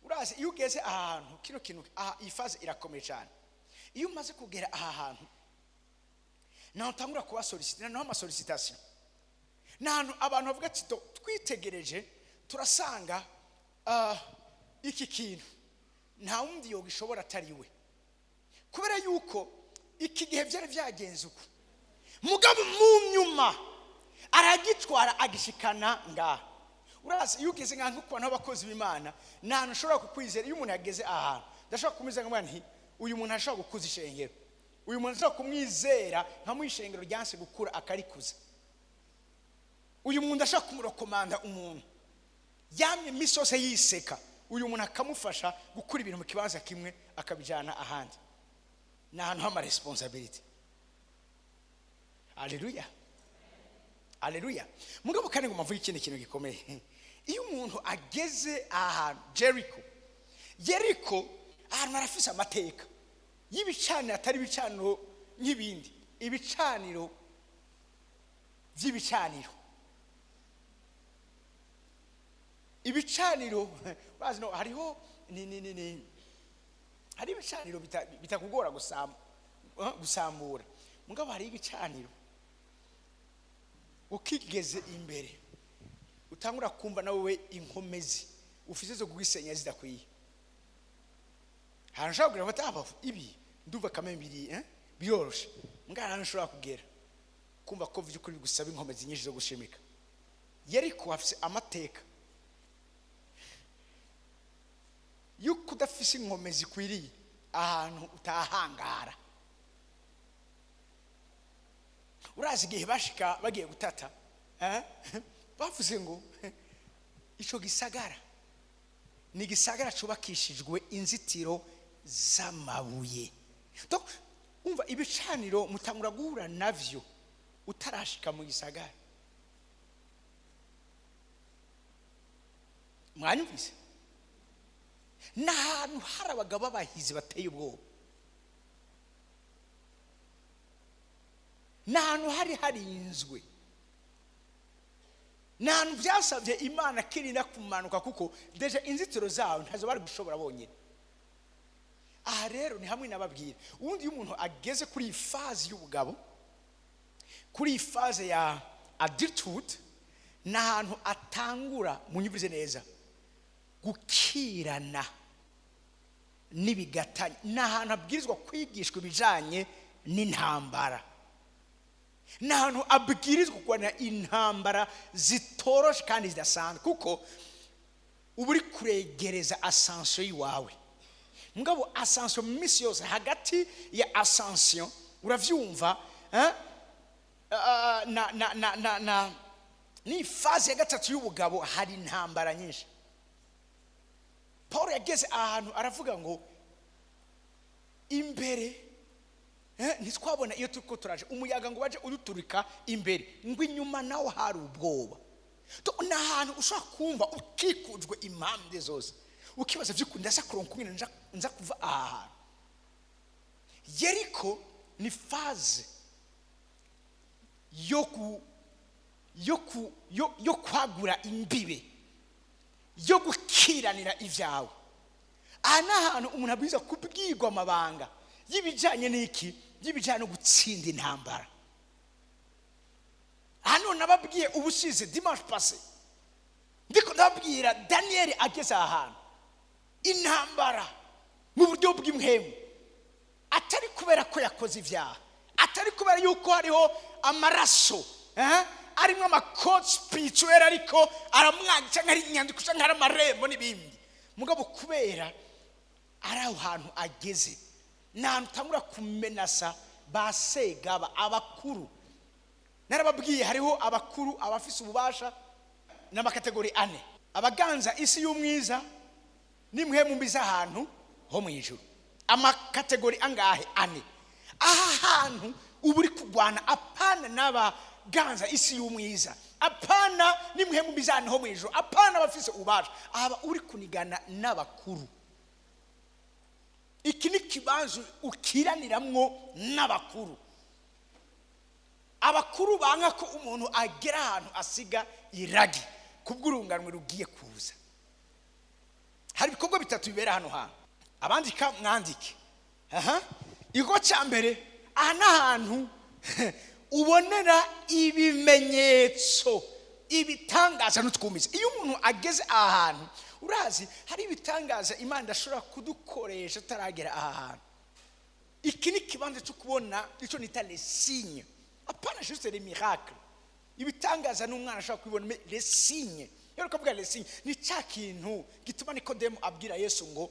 urazi. Iyo ugeze ahantu kino kintu aha, iyi phase irakomeye cyane. Iyo umaze kugera aha hantu, naho utangura kuba sollicité, naho ama sollicitations, ni ahantu abantu bavuga ati: "Twitegereje turasanga iki kintu nta wundi yogishobora atari we, kubera yuko iki gihe byari byagenze uko, mugabo mu nyuma aragitwara agishikana ngaha." Urazi, iyo ugeze nka nko ku bantu b'abakozi b'Imana, ni ahantu ushobora kukwizera. Iyo umuntu yageze ahantu, ndashobora kumwizera nkamubwira nti: "Uyu muntu ashobora gukuza ishengero, uyu muntu ashobora kumwizera nkamuha ishengero ryanse gukura akarikuza, uyu muntu ashobora kumurekomanda." Umuntu yamye iminsi yose yiseka, uyu muntu akamufasha gukura ibintu mu kibanza kimwe akabijyana ahandi. Ni ahantu h'ama responsabilités. Aleluya! Aleluya. Mugabo kandi ngo mvuge ikindi kintu gikomeye: iyo umuntu ageze ahantu Jericho, Yeriko, ahantu harafise amateka y'ibicaniro, atari ibicaniro nk'ibindi, ibicaniro by'ibicaniro, ibicaniro bazi no hariho ni hari ibicaniro bitakugora gusambura. Mugabo hari ibicaniro ukigeze imbere utangura kumva nawe inkomezi ufise zo kugisenya zidakwiye. Ahantu ushobora kugira bati: "Aba ibi ndumva kamwe biri biroroshe." Mugabo ahantu ushobora kugera kumva ko by'ukuri bigusaba inkomezi nyinshi zo gushimika. Yeriko hafise amateka yuko udafise inkomezi zikwiriye ahantu utahangara. Urazi igihe bashika bagiye gutata, bavuze ngo ico gisagara ni igisagara cubakishijwe inzitiro z'amabuye. Donc, umva, ibicaniro mutangura guhura navyo utarashika mu gisagara. Mwanyumvise? N'ahantu hari abagabo b'abahizi bateye ubwoba, n'ahantu hari harinzwe, n'ahantu byasabye Imana kirinda kumanuka, kuko déjà inzitiro zawo ntazo bari gushobora bonyine. Aha rero ni hamwe nababwira ubundi iyo umuntu ageze kuri iyi phase y'ubugabo, kuri iyi phase ya adulthood, ni ahantu atangura, munyumvirize neza, gukirana n'ibigatanya. Ni ahantu abwirizwa kwigishwa ibijanye n'intambara, ni ahantu abwirizwa kurwana intambara zitoroshe kandi zidasanzwe, kuko uba uri kuregereza ascension y'iwawe. Mugabo ascension mu minsi yose, hagati ya ascension, uravyumva, na ni phase ya gatatu y'ubugabo, hari intambara nyinshi. Paul yageze ahantu aravuga ngo imbere ntitwabona iyo turiko turaje, umuyaga ngo waje uduturika imbere, ngo inyuma naho hari ubwoba. Ni ahantu ushobora kumva ukikujwe impande zose, ukibaza vy'ukuri: ndaza kuronka ukungene nza kuva aha hantu? Yeriko ni phase yo kwagura imbibe, yo gukiranira ibyawe. Aha ni ahantu umuntu abwirizwa kubwirwa amabanga y'ibijyanye n'iki, y'ibijyanye no gutsinda intambara. Hano nababwiye ubushize, dimanche passé, ndiko ndababwira Daniyeli ageze aha hantu, intambara mu buryo bw'impwemu, atari kubera ko yakoze ibyaha, atari kubera yuko hariho amaraso arimo ama code spirituel, ariko aramwanga, cyangwa ari inyandiko, cyangwa ari amarembo n'ibindi. Mugabo kubera ari aho hantu ageze, ni ahantu utangura kumenasa ba segaba, abakuru. Narababwiye hariho abakuru, abafise ububasha n'ama catégories ane: abaganza isi y'umwiza n'impwemu mbi z'ahantu ho mu ijuru. Ama catégories angahe? Ane. Aha hantu uba uri kurwana apana n'abaganza isi y'umwiza, apana n'impwemu mbi z'ahantu ho mu ijuru, apana abafise ububasha, aba uri kunigana n'abakuru. Iki ni ikibanza ukiraniramwo n'abakuru. Abakuru banka ko umuntu agera ahantu asiga iragi kubw'urunganwe rugiye kuza. Hari ibikorwa bitatu bibera hano hantu. Abandika mwandike. Aha, igikorwa cya mbere, aha ni ahantu ubonera ibimenyetso, ibitangaza n'utwumiza. Iyo umuntu ageze aha hantu, urazi hari ibitangaza Imana idashobora kudukoresha tutaragera aha hantu. Iki ni ikibanza cyo kubona icyo nita les signes, apana juste les miracles. Ibitangaza n'umwana ashobora kubibona, mais les signes, iyo ukavuga les signes, ni cya kintu gituma Nikodemu abwira Yesu ngo: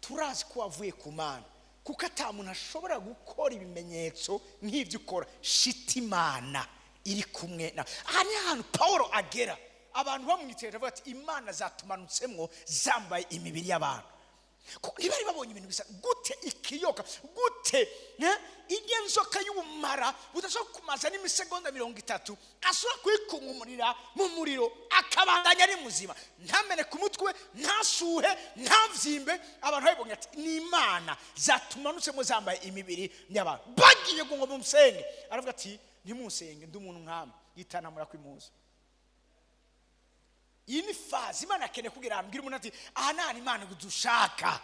"Turazi ko wavuye ku Mana, kuko ata muntu ashobora gukora ibimenyetso nk'ibyo ukora shita Imana iri kumwe na." Aha ni ahantu Paul agera, abantu bamwitegereje bavuga ati: "Imana zatumanutsemwo zambaye imibiri y'abantu." Ntibari babonye ibintu bisa gute. Ikiyoka gute, eh? Ijya nzoka y'ubumara budashobora kumaza n'imisegonda 30, ashobora kuyikunkumurira mu muriro akabandanya ari muzima, ntameneke umutwe, ntashuhe, ntabyimbe. Abantu babibonye ati: "Ni imana zatumanutsemo zambaye imibiri y'abantu." Bagiye ngo mumusenge, aravuga ati: "Ntimusenge, ndi umuntu nkamwe." Yitanamura kw'impuzu. Iyi ni phase Imana akeneye kugira ngo umuntu ati: "Aha nta Imana dushaka."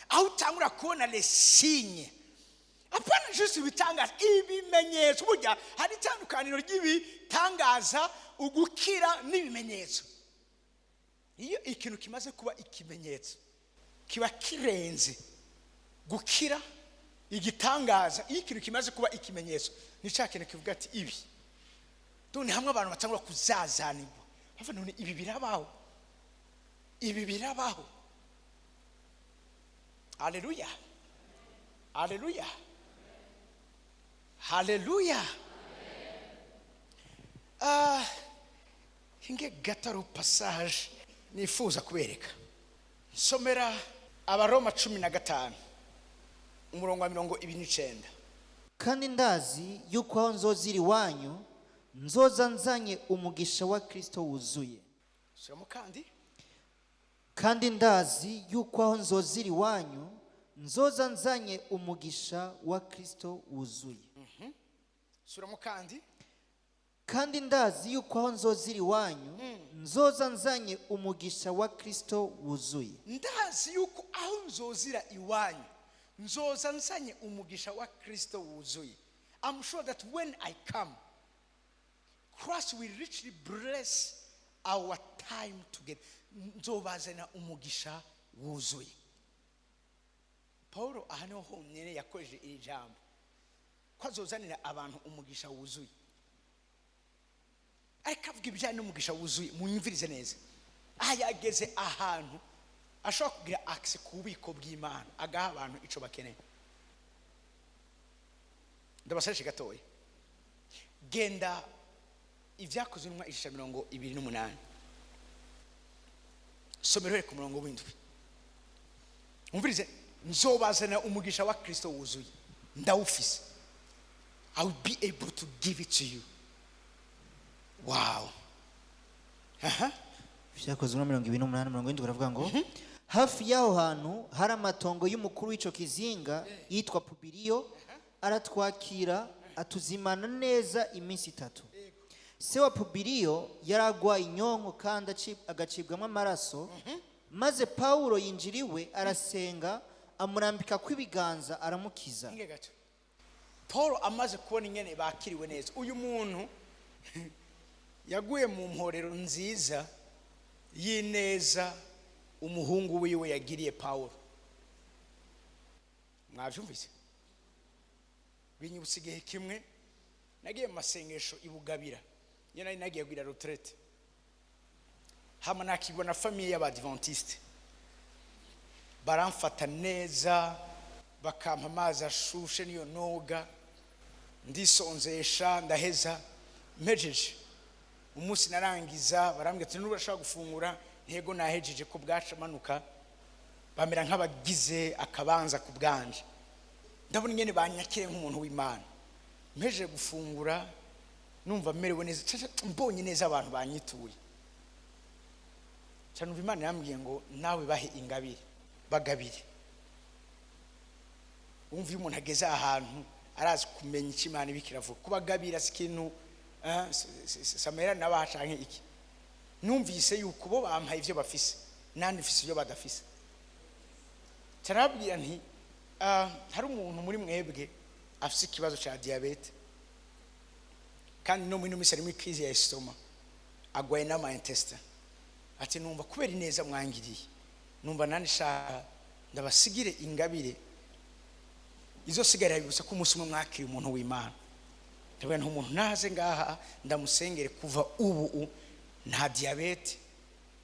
Aho utangura kubona les signes, apana juste ibitangaza, ibimenyetso. Burya hari itandukaniro ry'ibitangaza, ugukira n'ibimenyetso. Iyo ikintu kimaze kuba ikimenyetso, kiba kirenze gukira, igitangaza. Iyo ikintu kimaze kuba ikimenyetso, ni cya kintu kivuga ati ibi none hamwe abantu batangura kuzazanirwa, bava: "None ibi birabaho, ibi birabaho?" Aleluya, aleluya, haleluya! Ah, hinge gataro passage nifuza kubereka. Nsomera Abaroma 15, umurongo wa 29. Kandi ndazi yuko aho nzozira iwanyu, nzoza nzanye umugisha wa Kristo wuzuye. Shyiramo kandi. Kandi ndazi yuko aho nzozira iwanyu, nzoza nzanye umugisha wa Kristo wuzuye. Suramo kandi. Kandi ndazi yuko aho nzozira iwanyu, nzoza nzanye umugisha wa Kristo wuzuye. Ndazi yuko aho nzozira iwanyu, nzoza nzanye umugisha wa Kristo wuzuye. I'm sure that when I come, Christ will richly bless our time together. Nzobazana umugisha wuzuye. Paul aha niho honyine yakoresheje iri jambo ko azozanira abantu umugisha wuzuye. Ariko avuga ibijyanye n'umugisha wuzuye, munyumvirize neza. Aha yageze ahantu ashobora kugira accès ku bubiko bw'Imana, agaha abantu icyo bakeneye. Ndabasarishe gatoya. Genda Ibyakozwe Intumwa ijana 28, somero uhereye ku murongo w'7. Wumvirize: nzobazanira umugisha wa Kristo wuzuye, ndawufise. I will be able to give it to you. Wow, aha. Byakozwe na 28, 70, baravuga ngo: Hafi y'aho hantu hari amatongo y'umukuru w'icyo kizinga yitwa Pubiriyo. Aratwakira, atuzimana neza iminsi 3. Se wa Pubiriyo yari agwaye inyonko kandi agacibwamo amaraso. Maze Pawulo yinjira iwe, arasenga, amurambika kw'ibiganza, aramukiza. Hinge gato. Paul amaze kubona ingene bakiriwe neza, uyu muntu yaguye mu mporero nziza y'ineza umuhungu wiwe yagiriye Paul. Mwabyumvise? Binyibutsa igihe kimwe nagiye mu masengesho i Bugabira. Iyo nari nagiye kugira retraite, hama nakibona famille y'Abadiventiste, baramfata neza, bakampa amazi ashushe niyo noga, ndisonzesha, ndaheza. Mpejeje umunsi narangiza, barambwira ati: "Nuba urashaka gufungura?" Ntego, nahejeje ko bwaca manuka. Bamera nk'abagize akabanza ku bwanje. Ndabona ingene banyakire nk'umuntu w'Imana. Mpejeje gufungura, numva merewe neza, mbonye neza abantu banyituye cyane. Numva Imana yambwiye ngo: "Nawe bahe ingabire, bagabire." Wumva iyo umuntu ageze ahantu arazi kumenya icyo Imana ibika iravuga. Kubagabira si ikintu samera nabaha canke iki. Numvise yuko bo bampaye ivyo bafise, nandi mfise ibyo badafise. Carababwira nti: "Hari umuntu muri mwebwe afise ikibazo ca diabète, kandi no muri ino minsi ari muri crise ya estomac, agwaye n'ama intestin." Ati: "Numva kubera ineza mwangiriye, numva nandi shaka ndabasigire ingabire izosigarira bibutsa ko umunsi umwe mwakiriye umuntu w'Imana." Ndavuga nti: "Umuntu naze ngaha ndamusengere, kuva ubu nta diabète,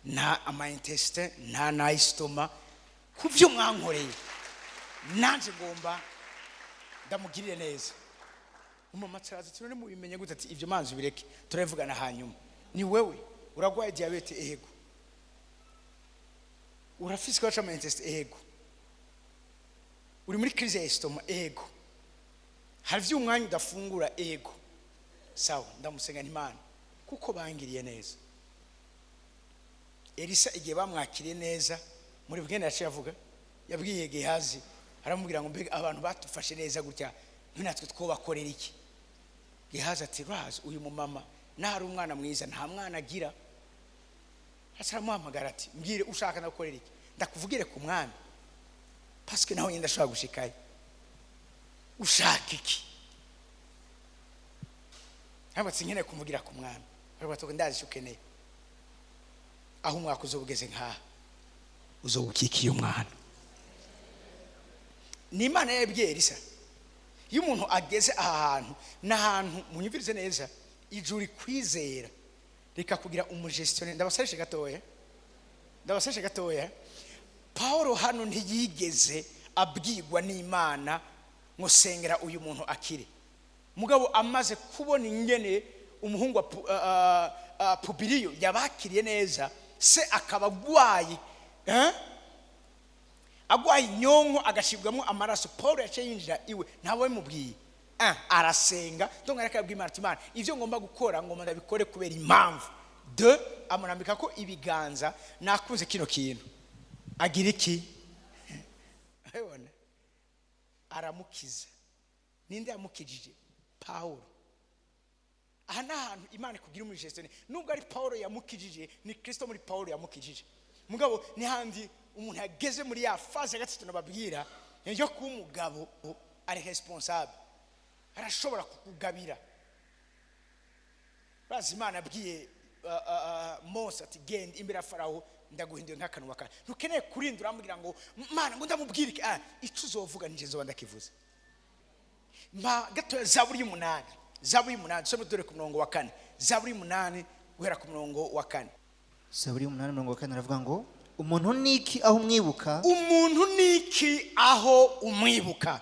nta ama intestin, nta na estomac. Ku byo mwankoreye, nanjye ngomba ndamugirire neza." Umumama araza ati: "None mubimenye gute?" Ati: "Ibyo manzi ubireke, turabivugana hanyuma. Ni wewe uragwaye diabète?" "Ego." "Urafise ikibazo c'ama intestin?" "Ego." Uri muri crise ya estomac? Ego. Hari iby'umwanya udafungura? Ego. Sawa, ndamusenga Imana kuko bangiriye neza. Elisa igihe bamwakiriye neza muri bwene yaciye avuga, yabwiye Gehazi, aramubwira ngo: "Mbega abantu batufashe neza gutya, natwe twobakorera iki?" Gehazi ati: "Razi uyu mumama nahari umwana mwiza, nta mwana agira." Hasi aramuhamagara ati: "Mbwire, ushaka ndagukorera iki? Ndakuvugire ku mwami, parce que naho nyine ndashobora gushikayo. Ushaka iki?" Ntabwo nkeneye kumuvugira ku mwami. Aravuga ati: "Ndazi icyo ukeneye. Aho umwaka uzoba ugeze nkaha, uzoba ukikiye umwana." Ni Imana yabwiye Elisa. Iyo umuntu ageze aha hantu, ni ahantu munyumvirize neza, ijuru rikwizera rikakugira umu gestionnaire. Ndabasarishe gatoya, ndabasarishe gatoya. Paul hano ntiyigeze abwirwa n'Imana ngo sengera uyu muntu akire. Mugabo amaze kubona ingene umuhungu wa Pubiriyo yabakiriye neza, se akaba agwaye, eh? Agwaye inyonko, agashibwamo amaraso, Paul yaciye yinjira iwe, ntawe bimubwiye. Arasenga. Donc arakabwira Imana ati: "Imana, ibyo ngomba gukora ngomba ndabikore kubera impamvu de." Amurambika ko ibiganza. Nakunze kino kintu. Agira iki? Urabibona, aramukiza. Ninde yamukijije? Pawulo. Aha ni ahantu Imana ikugira umu gestionnaire. Nubwo ari Pawulo yamukijije, ni Kirisito muri Pawulo yamukijije. Mugabo ni handi umuntu yageze muri ya phase ya gatatu nababwira yo kuba umugabo ari responsable, arashobora kukugabira. Bazi Imana abwiye Mose ati: "Genda imbere ya Farawo, ndaguhinduye nk'akanwa kawe." Ntukeneye kurinda uramubwira ngo: "Mana, ngo ndamubwire iki?" Icyo uzovuga nije nzoba ndakivuze. Mpa gatoya Zaburi y'umunani, Zaburi y'umunani, dusome dore ku murongo wa 4. Zaburi y'umunani guhera ku murongo wa 4. Zaburi y'umunani, 40, aravuga ngo: "Umuntu ni iki aho umwibuka?" Umuntu ni iki aho umwibuka?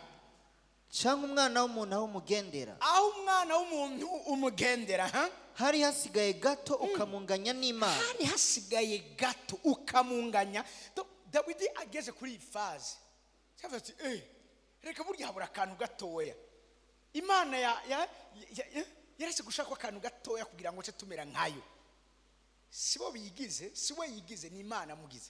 Cyangwa umwana w'umuntu aho umugendera? Aho umwana w'umuntu umugendera, ha? Hari hasigaye gato ukamunganya n'Imana. Hari hasigaye gato ukamunganya. Dawidi ageze kuri iyi phase cyavuze ati: "Reka burya habura akantu gatoya." Imana yaretse gushaka akantu gatoya kugira ngo ce tumera nkayo. Si bo bigize, si we yigize, ni Imana amugize.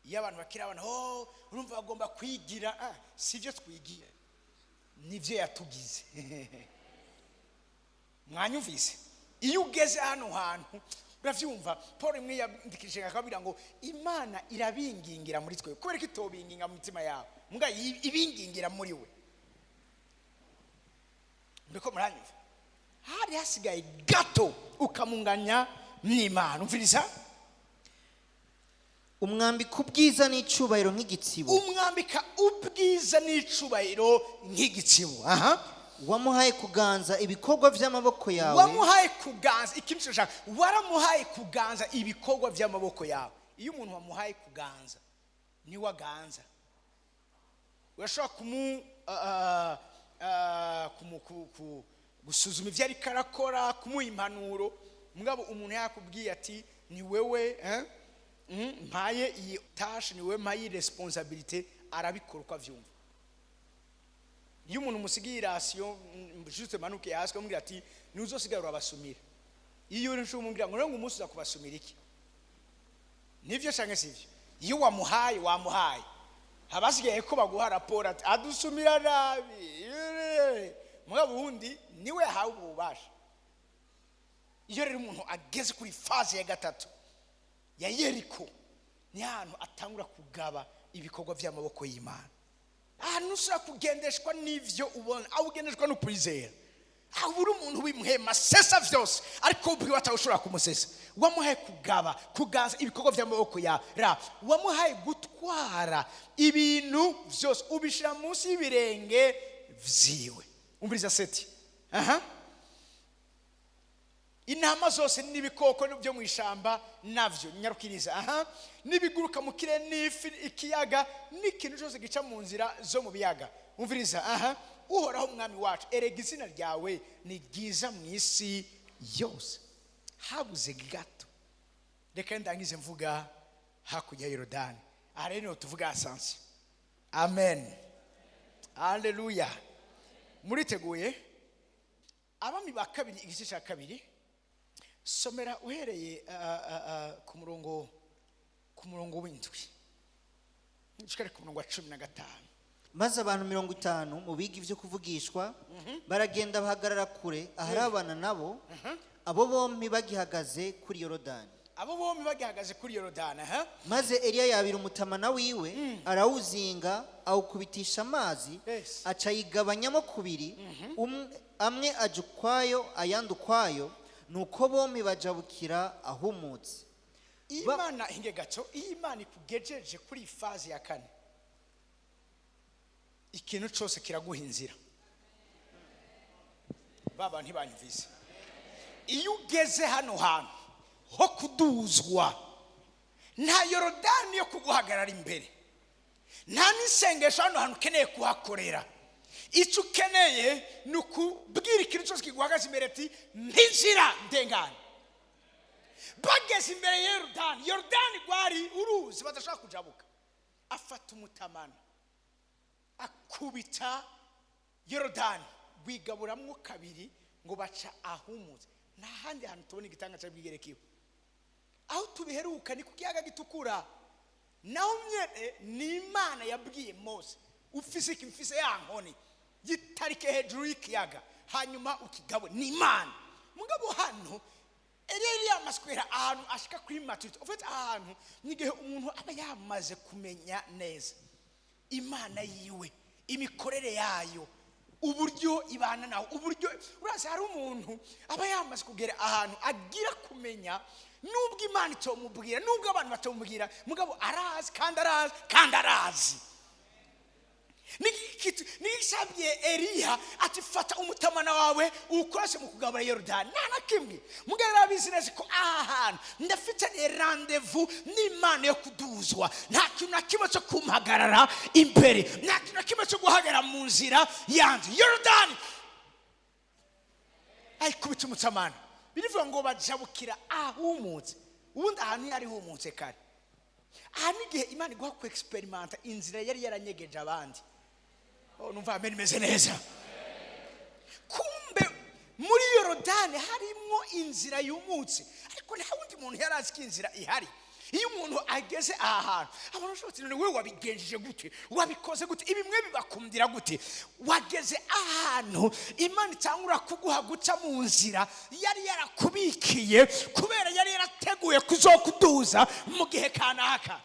Iyo abantu bakiri abana, oh, urumva bagomba kwigira. Si ibyo twigira, nibyo yatugize. Mwanyumvise? Iyo ugeze hano hantu urabyumva. Paul rimwe yandikishije akabwira ngo Imana irabingingira muri twe. Kubera ko itobinginga mu mitima yabo, mbwa ibingingira muri we. Mbeko muranyumva? Hari hasigaye gato ukamunganya n'Imana. Umviriza. Umwambika ubwiza n'icyubahiro nk'igitsibo. Umwambika ubwiza n'icubahiro nk'igitsibo, aha. Wamuhaye kuganza ibikorwa by'amaboko yawe. Wamuhaye kuganza ikintu cyose ushaka. Waramuhaye kuganza ibikorwa by'amaboko yawe. Iyo umuntu wamuhaye kuganza, niwe aganza. Urashobora gusuzuma ibyo ariko arakora, kumuha impanuro. Mugabo umuntu yakubwiye ati: "Ni wewe, eh? Mpaye iyi tâche, ni wewe mpaye iyi responsabilité," arabikora uko avyumva. Iyo umuntu umusigiye i ration, juste manuke hasi, ukamubwira ati: "Ntuzosigara urabasumira," iyo uri nshuro umubwira ngo: "Ngo umunsi uza kubasumira iki?" Nivyo canke sivyo? Iyo wamuhaye, wamuhaye. Habasigaye ko baguha raporo ati: "Adusumira nabi." Mugabo ubundi niwe yahawe ubwo bubasha. Iyo rero umuntu ageze kuri phase ya gatatu ya Yeriko, ni ahantu atangura kugaba ibikorwa by'amaboko y'Imana, ahantu ushobora kugendeshwa n'ivyo ubona, aho ugendeshwa no kwizera, aho uri umuntu w'imuhema sesa vyose, ariko ubwiwe atawushobora kumusesa. Wamuhaye kugaba, kuganza ibikorwa by'amaboko yawe. Ra wamuhaye gutwara ibintu vyose, ubishira munsi y'ibirenge vyiwe. Umviriza seti, aha. Intama zose n'ibikoko byo mu ishamba navyo, nyarukiriza, aha, n'ibiguruka mu kirere, n'ifi ikiyaga, n'ikintu cyose gica mu nzira zo mu biyaga. Umviriza, aha. Uhoraho Umwami wacu, erega izina ryawe ni ryiza mu isi yose. Habuze gato. Reka ndangize mvuga hakurya ya Yorodani. Aha rero niho tuvuga ascension. Amen, haleluya. Muriteguye? Abami ba Kabiri, igice cya 2, somera uhereye ku murongo w'7 nshikare ku murongo wa 15. Maze abantu 50 mu biga ibyo kuvugishwa baragenda, bahagarara kure aharabana nabo, abo bombi bagihagaze kuri Yorodani. Abo bombi bagihagaze kuri Yorodani, aha. Maze Eliya yabira umutamana wiwe, arawuzinga, awukubitisha amazi, aca ayigabanyamo kubiri, amwe aja ukwayo, ayandi ukwayo. Nuko bombi bajabukira ahumutse. Imana hinge gato. Iyo Imana ikugejeje kuri iyi phase ya kane, ikintu cyose kiraguha inzira. Baba ntibanyumvise. Iyo ugeze hano hantu ho kuduzwa, nta Yorodani yo kuguhagarara imbere, nta n'isengesho hano hantu ukeneye kuhakorera. Icyo ukeneye ni ukubwira ikintu cyose kiguhagaze imbere ati: "Ntinzira ndengane." Bageze imbere ya Yorodani, Yorodani rwari uruzi badashobora kujabuka. Afata umutamana, akubita Yorodani, rwigaburamwo kabiri, ngo baca ahumutse. Nta handi hantu tubona igitanga cya bwigerekiwe. Aho tubiheruka ni ku Kiyaga Gitukura, naho nyene ni Imana yabwiye Mose: "Ufise iki? Mfise ya nkoni, gitarike hejuru y'ikiyaga, hanyuma ukigabure." Ni Imana. Mugabo hano Eliya yari yamaze kugera ahantu ashika kuri maturité. Ufite ahantu ni igihe umuntu aba yamaze kumenya neza Imana yiwe, imikorere yayo, uburyo ibana nawe, uburyo urazi. Hari umuntu aba yamaze kugera ahantu agira kumenya, nubwo Imana itomubwira, nubwo abantu batomubwira, mugabo arazi kandi arazi kandi arazi. N'igisabye Eliya ati: "Fata umutamana wawe uwukoreshe mu kugabura Yorodani." Nta na kimwe. Mugabo yari abizi neza ko aha hantu ndafite rendez-vous n'Imana yo kuduzwa, nta kintu na kimwe cyo kumpagarara imbere, nta kintu na kimwe cyo guhagarara mu nzira yanjye. Yorodani ayikubita umutamana, birivuga ngo bajabukira ahumutse. Ubundi ahantu yari humutse kare, aha ni igihe Imana iguha ku expérimenta inzira yari yaranyegeje abandi. Oh, numva amen imeze neza. Kumbe muri Yorodani harimo inzira yumutse, ariko nta wundi muntu yari azi ko inzira ihari. Iyo umuntu ageze aha hantu, abantu bashobora bati: "None wewe wabigenjeje gute? Wabikoze gute? Ibi mwe bibakundira gute?" Wageze ahantu Imana itangura kuguha guca mu nzira yari yarakubikiye, kubera yari yarateguye kuzokuduza mu gihe kanaka.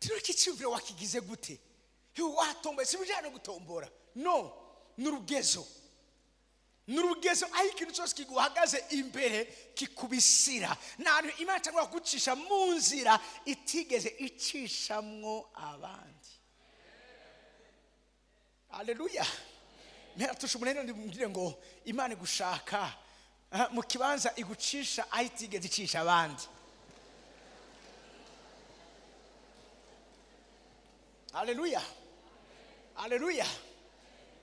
Rero iki cyumviro wakigize gute? Watomboye? Si ibijyanye no gutombora, no ni urugezo, ni urugezo aho ikintu cyose kiguhagaze imbere kikubisira. Nta Imana cyangwa kugucisha mu nzira itigeze icishamwo abandi. Aleluya. Mpera umunene, ndimubwire ngo Imana igushaka mu kibanza igucisha aho itigeze icisha abandi. Aleluya, aleluya.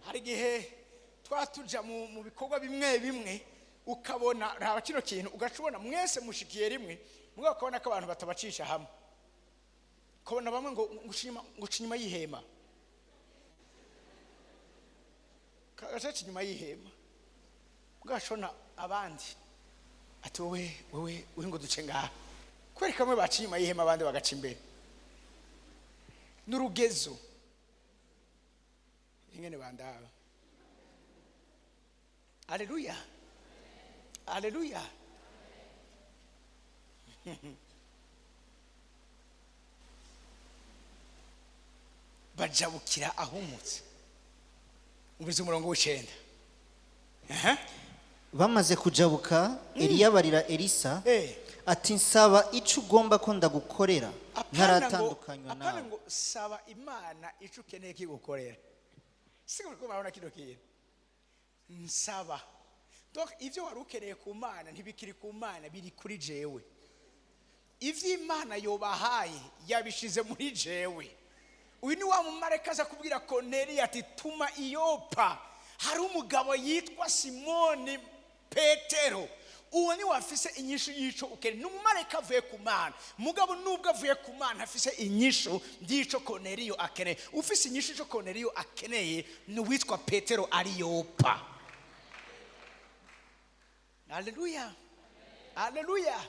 Hari igihe twaba tuja mu bikorwa bimwe bimwe, ukabona, raba kino kintu, ugaca ubona mwese mushikiye rimwe, mugabo ukabona ko abantu batabacisha hamwe. Ukabona bamwe ngo nguca inyuma y'ihema, kagaca inyuma y'ihema, ugashona abandi ati: "Wowe, wowe uri ngo duce ngaha." Kubera bamwe baca inyuma y'ihema, abandi bagaca imbere. N'urugezo ingene bandaba. Aleluya, aleluya. Bajabukira ahumutse. Ubize umurongo w'9. Aha. Bamaze kujabuka, Eliya abarira Elisa ati: "Nsaba icyo ugomba ko ndagukorera Apana ngo ntaratandukanywa apana nawe." Ngo saba Imana icyo ukeneye kigukorera. Siko ko murabona kino kintu nsaba? Donc ibyo wari ukeneye ku Mana ntibikiri ku Mana, biri kuri jewe. Ivyo Imana yobahaye yabishize muri jewe. Uyu ni wa mumarayika aza kubwira Korneliyo ati: "Tuma i Yopa, hari umugabo yitwa Simoni Petero." Uwo ni wafise inyishu y'ico ukeneye. Ni umumarayika avuye ku Mana, mugabo nubwo avuye ku Mana afise inyishu y'ico Korneliyo akeneye. Ufise inyishu y'ico Korneliyo akeneye ni uwitwa Petero ari Yopa. Aleluya, aleluya!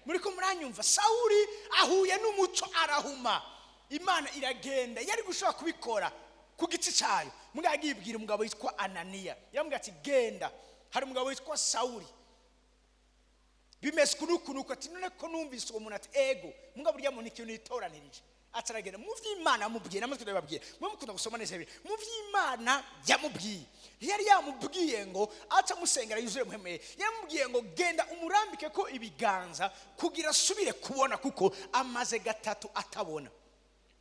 Muri ko muranyumva? Sawuri ahuye n'umuco, arahuma. Imana iragenda, yari gushobora kubikora ku giti cyayo, mugabo yibwira umugabo witwa Ananiya, yamubwira ati: "Genda, hari umugabo witwa Sawuri, bimeze uku n'uku n'uku." Ati: "None ko numvise uwo muntu?" Ati: "Ego, mugabo urya muntu ikintu yitoranirije." Ati aragenda mu by'Imana yamubwiye, namwe turababwira, mwe mukunda gusoma neza Bibiliya. Mu by'Imana yamubwiye, ntiyari yamubwiye ngo aca amusengera yuzuye muhemeye. Yamubwiye ngo: "Genda umurambike ko ibiganza kugira asubire kubona, kuko amaze gatatu atabona."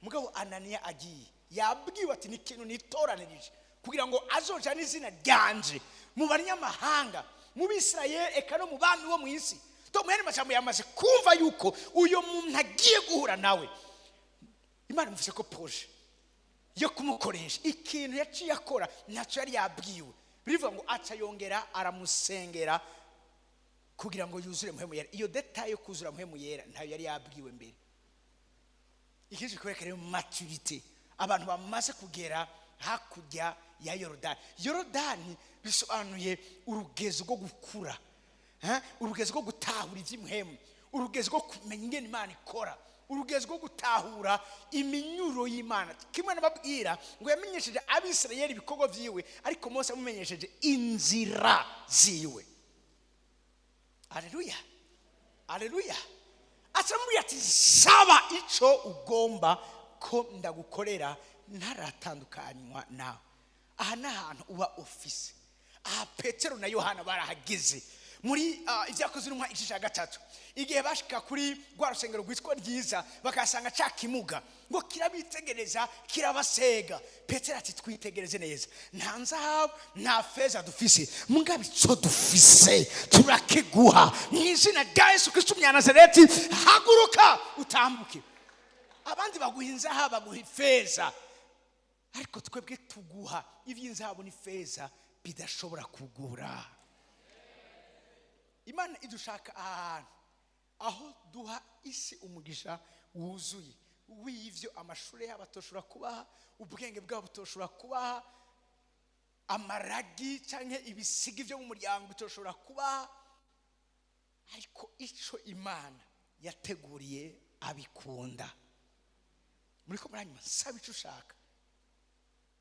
Mugabo Ananiya agiye, yabwiwe ati: "Ni ikintu nitoranirije kugira ngo azojane izina ryanje mu banyamahanga, mu Bisirayeli, eka no mu bami bo mu isi." To mu yandi majambo, yamaze kumva yuko uyo muntu agiye guhura nawe, Imana imufise ko projet yo kumukoresha. Ikintu yaciye akora, ntacyo yari yabwiwe, birivuga ngo aca yongera aramusengera kugira ngo yuzure Muhemu Yera. Iyo détail yo kuzura Muhemu Yera ntayo yari yabwiwe mbere. Ikindi kikwereka rero maturité, abantu bamaze kugera hakurya ya Yorodani. Yorodani bisobanuye urugezo rwo gukura, urugezo rwo gutahura iby'imuhemu, urugezo rwo kumenya ingene Imana ikora, urugezo rwo gutahura iminyuro y'Imana. Kimwe nababwira ngo yamenyesheje Abisirayeli ibikorwa byiwe, ariko Mose yamumenyesheje inzira ziwe. Aleluya, aleluya! Aramubwira ati: "Saba icyo ugomba ko ndagukorera ntaratandukanywa nawe." Aha ni ahantu uba ufise. Aha Petero na Yohana barahageze muri Ibyakozwe n'Intumwa igice cya 3, igihe bashika kuri rwa rusengero rwitwa Ryiza, bakahasanga ca kimuga ngo kirabitegereza, kirabasega. Petero ati: "Twitegereze neza, nta nzahabu nta feza dufise, mugabo ico dufise turakiguha. Mu izina rya Yesu Kristo umunyanazareti, haguruka utambuke." Abandi baguha inzahabu, baguha ifeza, ariko twebwe tuguha iby'inzahabu n'ifeza bidashobora kugura. Imana idushaka ahantu aho duha isi umugisha wuzuye w'ivyo amashuri yabo atoshobora kubaha, ubwenge bwabo butoshobora kubaha, amaragi cyangwa ibisigi byo mu muryango bitoshobora kubaha, ariko ico Imana yateguriye abikunda. Muri ko muranyuma? Saba ico ushaka,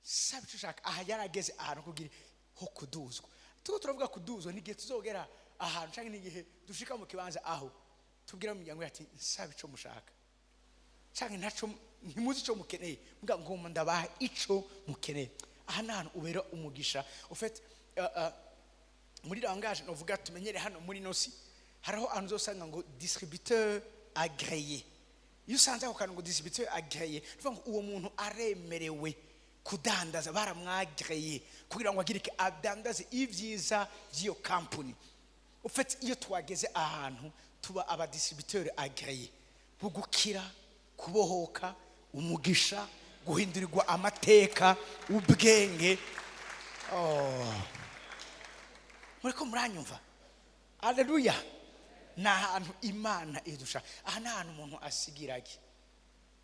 saba ico ushaka. Aha yarageze ahantu kugira ho kuduzwa. Tuko turavuga kuduzwa, n'igihe tuzogera ahantu cyangwa n'igihe dushika mu kibanza aho tubwira mu miryango ati: "Nsaba ico mushaka," cyangwa ntaco ntimuzi ico mukeneye, mbwa ngomba ndabaha ico mukeneye. Aha ni ahantu ubera umugisha. Ufite muri langage novuga tumenyere hano muri nosi, hariho ahantu uzosanga ngo "distributeur agréé". Iyo usanze ako kantu ngo "distributeur agréé", tuvuga ngo uwo muntu aremerewe kudandaza, baramwagreye kugira ngo agire iki? Adandaze ibyiza by'iyo kampuni. Ufite iyo twageze ahantu tuba abadistributeur agréé bugukira, kubohoka, umugisha, guhindurirwa amateka, ubwenge. Oh. Muri ko muranyumva? Aleluya! Ni ahantu Imana idusha. Aha ni ahantu umuntu asigirage.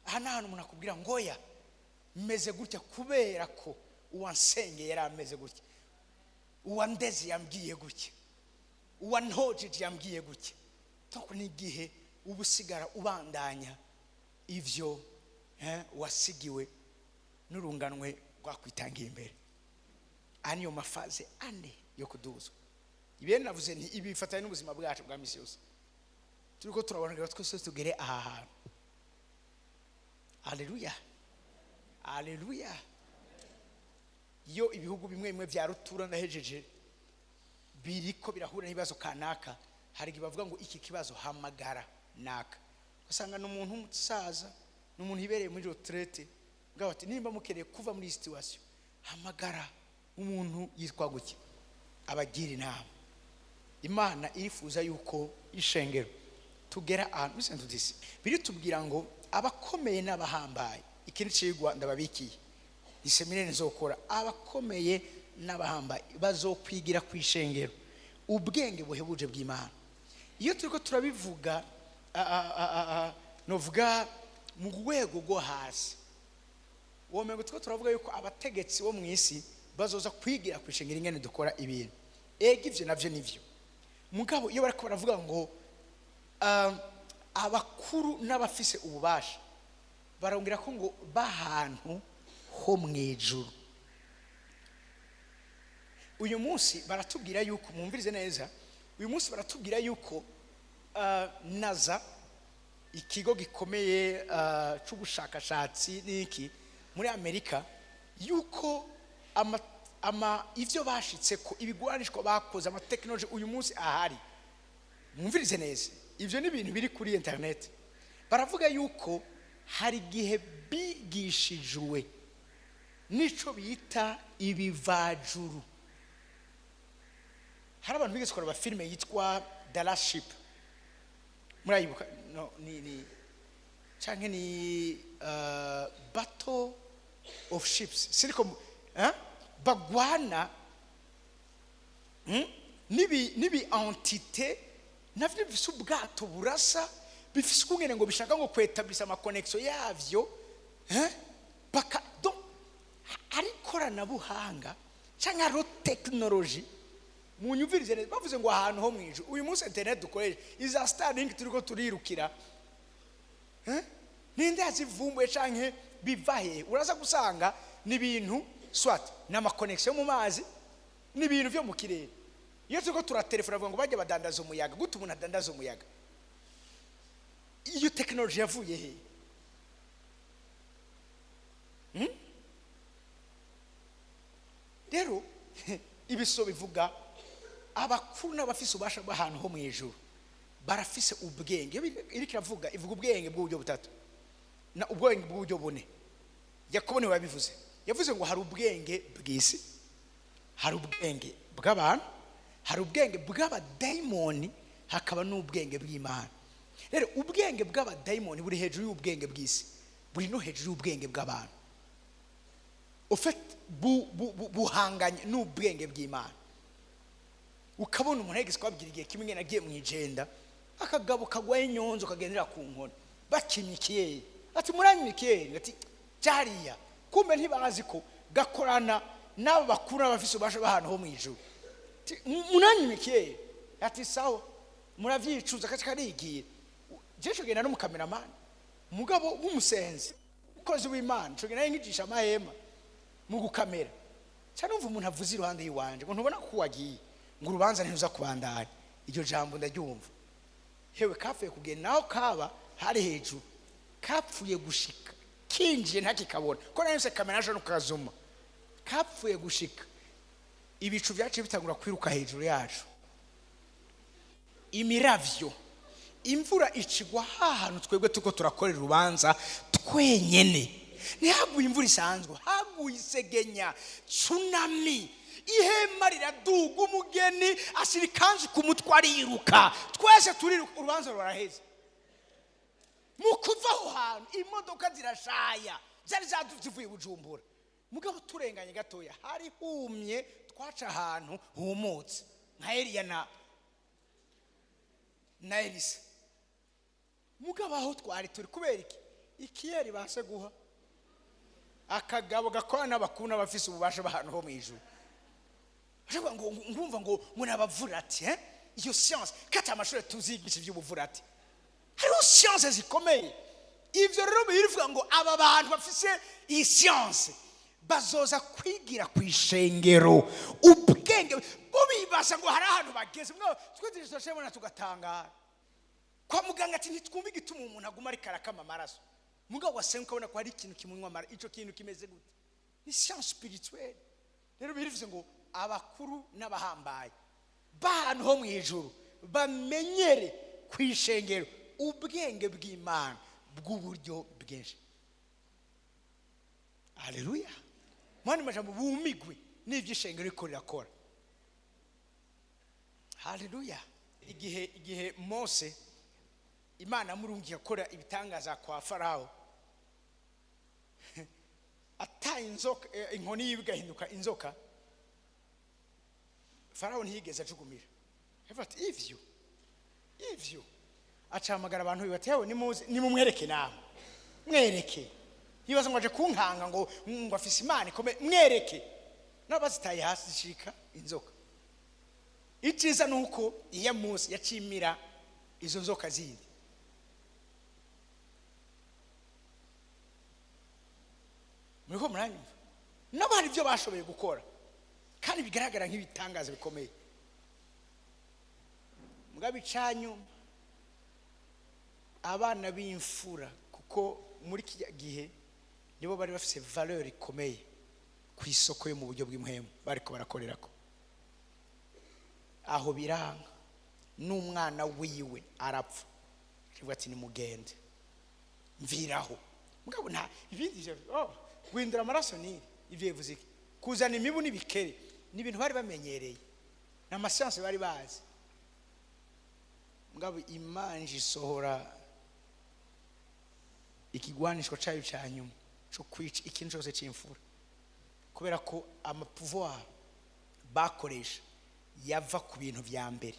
Aha ni ahantu umuntu akubwira ngo: "Oya, meze gutya kubera ko uwansengeye yari ameze gutya, uwandeze yambwiye gutya, uwantojeje yambwiye gutya." Toko ni igihe uba usigara ubandanya ivyo wasigiwe n'urunganwe rwakwitangiye imbere. Aha niyo maphases ane yo kuduzwa. Ibi navuze nti ibi bifatanye n'ubuzima bwacu bwa misi yose. Turiko turabona ngo twese tugere aha hantu. Aleluya, aleluya! Iyo ibihugu bimwe bimwe bya rutura, ndahejeje, biriko birahura n'ibibazo kanaka, hari igihe bavuga ngo: "Iki kibazo hamagara naka." Ugasanga ni umuntu w'umusaza, ni umuntu ibereye muri retraite, bwa bati: "Nimba mukeneye kuva muri iyi situation, hamagara umuntu yitwa gutya abagira inama." Imana irifuza yuko ishengero tugera ahantu muri Saint Disi biritubwira ngo abakomeye n'abahambaye. Ikindi cigwa ndababikiye, iséminaire nzokora, abakomeye n'abahambaye bazokwigira ku ishengero. Ubwenge buhebuje bw'Imana, iyo turiko turabivuga, novuga mu rwego rwo hasi, womengo turiko turavuga yuko abategetsi bo mu isi bazoza kwigira ku ishengero ingene dukora ibintu. Ega, ivyo navyo nivyo, mugabo iyo bariko baravuga ngo abakuru n'abafise ububasha, barongera ko ngo bahantu ho mu ijuru. Uyu munsi baratubwira yuko, mwumvirize neza, uyu munsi baratubwira yuko NASA, ikigo gikomeye c'ubushakashatsi n'iki muri Amerika, yuko ama ivyo bashitse ko, ibigwanishwa bakoze, amatekinoloji uyu munsi ahari, mwumvirize neza, ivyo ni ibintu biri kuri internet, baravuga yuko hari igihe bigishijwe n'ico bita ibivajuru. Hari abantu bigeze kureba filime yitwa The Last Ship? Murayibuka? No, ni canke ni Battle of Ships, siriko, eh? Bagwana, Nibi entité navyo bifise ubwato burasa, bifise ukungene ngo bishaka ngo kwetablisa ama connexion yavyo, eh? Baka donc ari ikoranabuhanga canke hariho tekinoloji. Munyumvirize neza, bavuze ngo ahantu ho mwijuru. Uyu munsi internet dukoresha, iza Starlink turiko turirukira, eh? Ninde yazivumbuye canke biva he? Uraza gusanga ni ibintu soit ni ama connexion mu mazi, ni ibintu vyo mu kirere. Iyo turiko turatelefona, bavuga ngo bajya badandaza umuyaga. Gute umuntu adandaza umuyaga? Iyo tekinoloji yavuye he? Rero ibiso bivuga abakuru n'abafise ububasha bw'ahantu ho mu ijuru barafise ubwenge. Iyo iriko iravuga, ivuga ubwenge bw'uburyo butatu na ubwenge bw'uburyo bune. Yakobo niwe yabivuze. Yavuze ngo hari ubwenge bw'isi, hari ubwenge bw'abantu, hari ubwenge bw'abadayimoni, hakaba n'ubwenge bw'Imana. Rero ubwenge bw'abadayimoni buri hejuru y'ubwenge bw'isi, buri no hejuru y'ubwenge bw'abantu. Ufite buhanganye n'ubwenge bw'Imana. Ukabona umuntu yageze kubabwira igihe kimwe, nagiye mu Ijenda, akagabo kagwaye inyonzo kagendera ku nkoni, bakimye ikiyeri, ati: "Muranywa ikiyeri?" Ati: "Cyariya." Kumbe ntibazi ko gakorana n'abo bakuru n'abafise ububasha b'ahantu ho mu ijuru. Ati: "Muranywa ikiyeri?" Ati: "Sawa, muravyicuza." Kaca karigiye. Jewe genda n'umukameramani, umugabo w'umusenzi, umukozi w'Imana, ico genda nkigisha amahema mu gukamera. Cyane numva umuntu avuze iruhande y'iwanje ngo: "Ntubona ko wagiye ngo urubanza ntiruza kubandanya?" Iryo jambo ndaryumva. Hewe, kapfuye kugenda naho kaba hari hejuru, kapfuye gushika kinjiye ntakikabona ko nahise kamera naje no kazuma. Kapfuye gushika, ibicu byaciye bitangura kwiruka hejuru yacu, imiravyo, imvura icigwa hahantu twebwe tuko turakorera urubanza twenyene. Ntihaguye imvura isanzwe, haguye isegenya, tsunami. Ihema riraduga, umugeni ashyira ikanzu ku mutwe ariruka, twese turiruka, urubanza ruraheze. Mu kuva aho hantu, imodoka zirashaya, zari zivuye Bujumbura. Mugabo turenganye gatoya hari humye, twaca ahantu humutse nka Eliya na Elisa. Mugabo aho twari turi, kubera iki ikiyeri base guha akagabo gakora n'abakuru n'abafise ububasha b'ahantu ho mu ijuru. Ashobora ngo ngumva ngo nabavurati, eh? Iyo science kata amashuri tuzigisha iby'ubuvurati, hariho science zikomeye. Ivyo rero birivuga ngo aba bantu bafise iyi science bazoza kwigira ku ishengero ubwenge. Bo bibaza ngo hari ahantu bageze. Mwo twe turashobora tugatangara. Kwa muganga ati: "Ntitwumve igituma umuntu aguma ariko arakama amaraso." Mugabo wasenga ukabona ko hari ikintu kimunywa amaraso. Ico kintu kimeze gute? Ni science spirituelle. Rero birivuze ngo abakuru n'abahambaye b'ahantu ho mu ijuru bamenyere ku ishengero ubwenge bw'Imana bw'uburyo bwinshi. Haleluya! Mwana majambo, bumigwe n'ibyo ishengero riko rirakora. Haleluya! Igihe Mose Imana amurungiye akora ibitangaza kwa Farawo, ataye inzoka, inkoni yiwe igahinduka inzoka, Farawo ntiyigeze ajugumira. Yavuga ati ivyo acahamagara abantu biwe ati yewe nimuze nimumwereke namwe mwereke yibaza ngo aje kunkanga ngo afise imana ikomeye mwereke nabo bazitaye hasi zicika inzoka. Icyiza ni uko iya munsi yacimira izo nzoka zindi. Muriko muranyumva? Nabo hari ibyo bashoboye gukora kandi bigaragara nk'ibitangaza bikomeye. Mugabo icanyu abana b'imfura, kuko muri kijya gihe nibo bari bafise valeur ikomeye ku isoko yo mu buryo bw'impwemu bariko barakorerako. Aho biranga n'umwana wiwe arapfa, akavuga ati nimugende mviraho. Mugabo nta ibindi ivyo, oh, guhindura amaraso niri ivyo bivuze iki? Kuzana imibu n'ibikere ni ibintu bari bamenyereye, ni amasiyanse bari bazi. Mugabo imanje isohora ikigwanishwa cayo ca nyuma co kwica ikintu cose c'imfura, kubera ko amapouvoir bakoresha yava ku bintu vya mbere.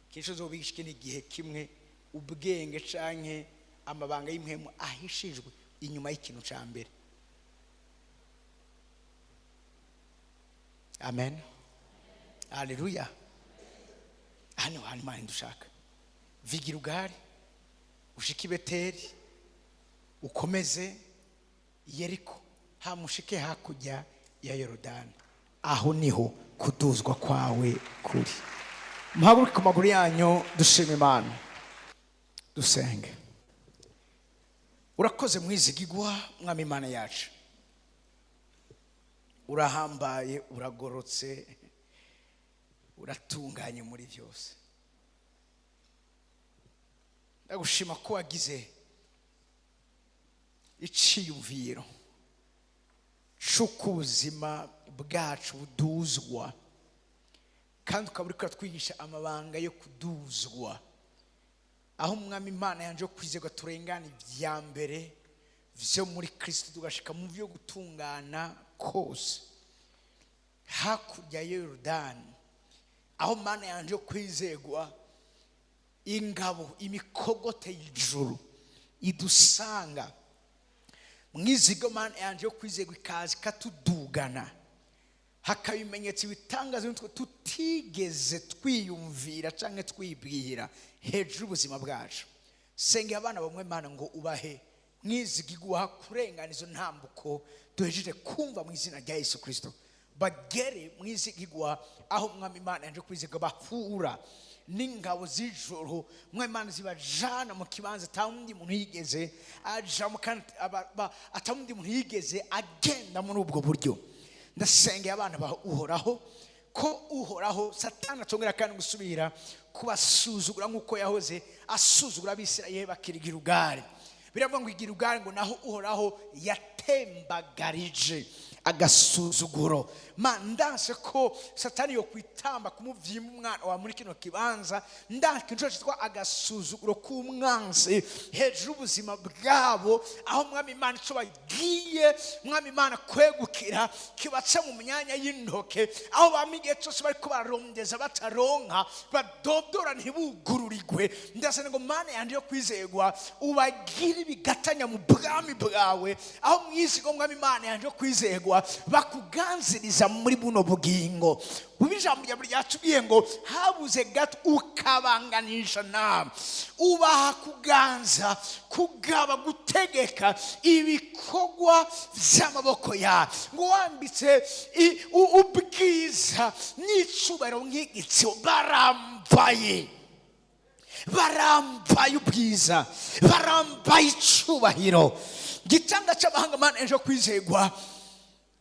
Kenshi uzobigisha ikindi gihe kimwe ubwenge canke amabanga y'impwemu ahishijwe inyuma y'ikintu ca mbere. Amen, haleluya. Hano hantu Imana dushaka, vigira ugari ushike i Beteli, ukomeze Yeriko, hamushike hakurya ya Yorodani, aho niho kuduzwa kwawe kuri. Muhaguruke ku maguru yanyu, dushima Imana, dusenge. Urakoze mwizigigwa mwami Imana yacu, urahambaye, uragorotse, uratunganye muri byose. Ndagushima ko wagize iciyumviro c'uko ubuzima bwacu buduzwa, kandi ukaba uriko uratwigisha amabanga yo kuduzwa, aho umwami Imana yanje yo kwizerwa turengana ibya mbere vyo muri Kristo tugashika mu vyo gutungana kose hakurya ya Yorodani, aho Mana yanje yo kwizerwa ingabo imikogote y'ijuru idusanga mwizigo. Mana yanje yo kwizerwa ikaza ikatudugana, hakaba ibimenyetso bitangaza nitwe tutigeze twiyumvira canke twibwira hejuru y'ubuzima bwacu. Sengera abana bamwe Mana ngo ubahe mwizigigwa kurengana izo ntambuko duhejeje kumva mu izina rya Yesu Kristo, bagere mwizigigwa aho mwami Imana yanje kwizigwa bahura n'ingabo z'ijuru, mwami Imana zibajana mu kibanza ata wundi muntu yigeze ajamo, kandi ata wundi muntu yigeze agenda muri ubwo buryo. Ndasengera abana ba Uhoraho ko Uhoraho Satani atongera kandi gusubira kubasuzugura nk'uko yahoze asuzugura Abisirayeli bakiri Gilugari. Biravuga ngo Gilugari ngo naho Uhoraho yatembagarije agasuzuguro. Ma ndanse ko Satani yo kwitamba kumuvyima umwana wa muri kino kibanza, ndanse ikintu cyitwa agasuzuguro k'umwansi hejuru y'ubuzima bwabo, aho mwami Imana ico bagiye mwami Imana kwegukira kibaca mu myanya y'intoke, aho bama igihe cyose bariko bararondeza bataronka, badodora ntibugururigwe. Ndasaba ngo Mana yanje yo kwizerwa ubagire ibigatanya mu bwami bwawe, aho mwizigo mwami Imana yanje yo kwizerwa bakuganziriza muri buno bugingo. Bubi ijambo ryawe ryatubwiye ngo habuze gato ukabanganisha nawe, ubaha kuganza, kugaba, gutegeka ibikorwa by'amaboko yawe, ngo wambitse ubwiza n'icubahiro nk'igitsina. Barambaye, barambaye ubwiza, barambaye icubahiro. Gitanga cy'amahanga Mana ejo kwizegwa,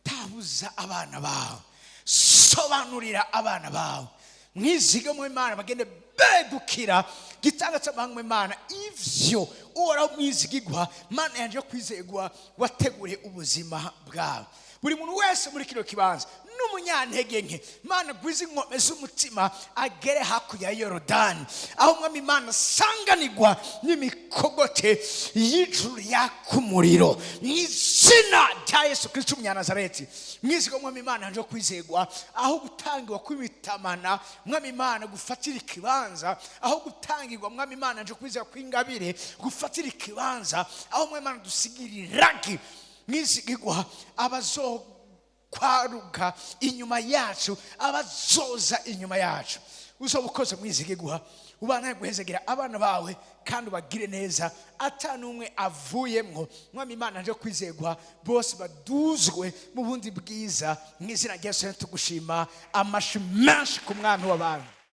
tabuza abana bawe, sobanurira abana bawe mwizige mu Imana bagende begukira gitanga cy'amahanga mu Imana ivyo Uhoraho mwizigigwa Mana yanje yo kwizegwa wateguriye ubuzima bwawe. Buri muntu wese muri kino kibanza N'umunyantege nke, Mana, gwiza inkome z'umutima agere hakurya ya Yorodani, aho Umwami Imana asanganirwa n'imikogote y'ijuru yaka umuriro, mu izina rya Yesu Kristo umunyanazareti. Mwizigo, Mwami Imana nje kwizegwa, aho gutangirwa kw'imitamana, Mwami Imana, gufatira ikibanza, aho gutangirwa, Mwami Imana nje kwizera kw'ingabire gufatira ikibanza, aho, Mwami Imana, dusigira iragi mwizigirwa abazokwaruka inyuma yacu, abazoza inyuma yacu. Uzoba ukoze, mwizigirwa. Ubana guhezegera abana bawe kandi ubagire neza, ata n'umwe avuyemwo. Mwami Imana nje kwizegwa, bose baduzwe mu bundi bwiza, mu izina rya Yesu tugushima. Amashi menshi ku Mwami w'abantu.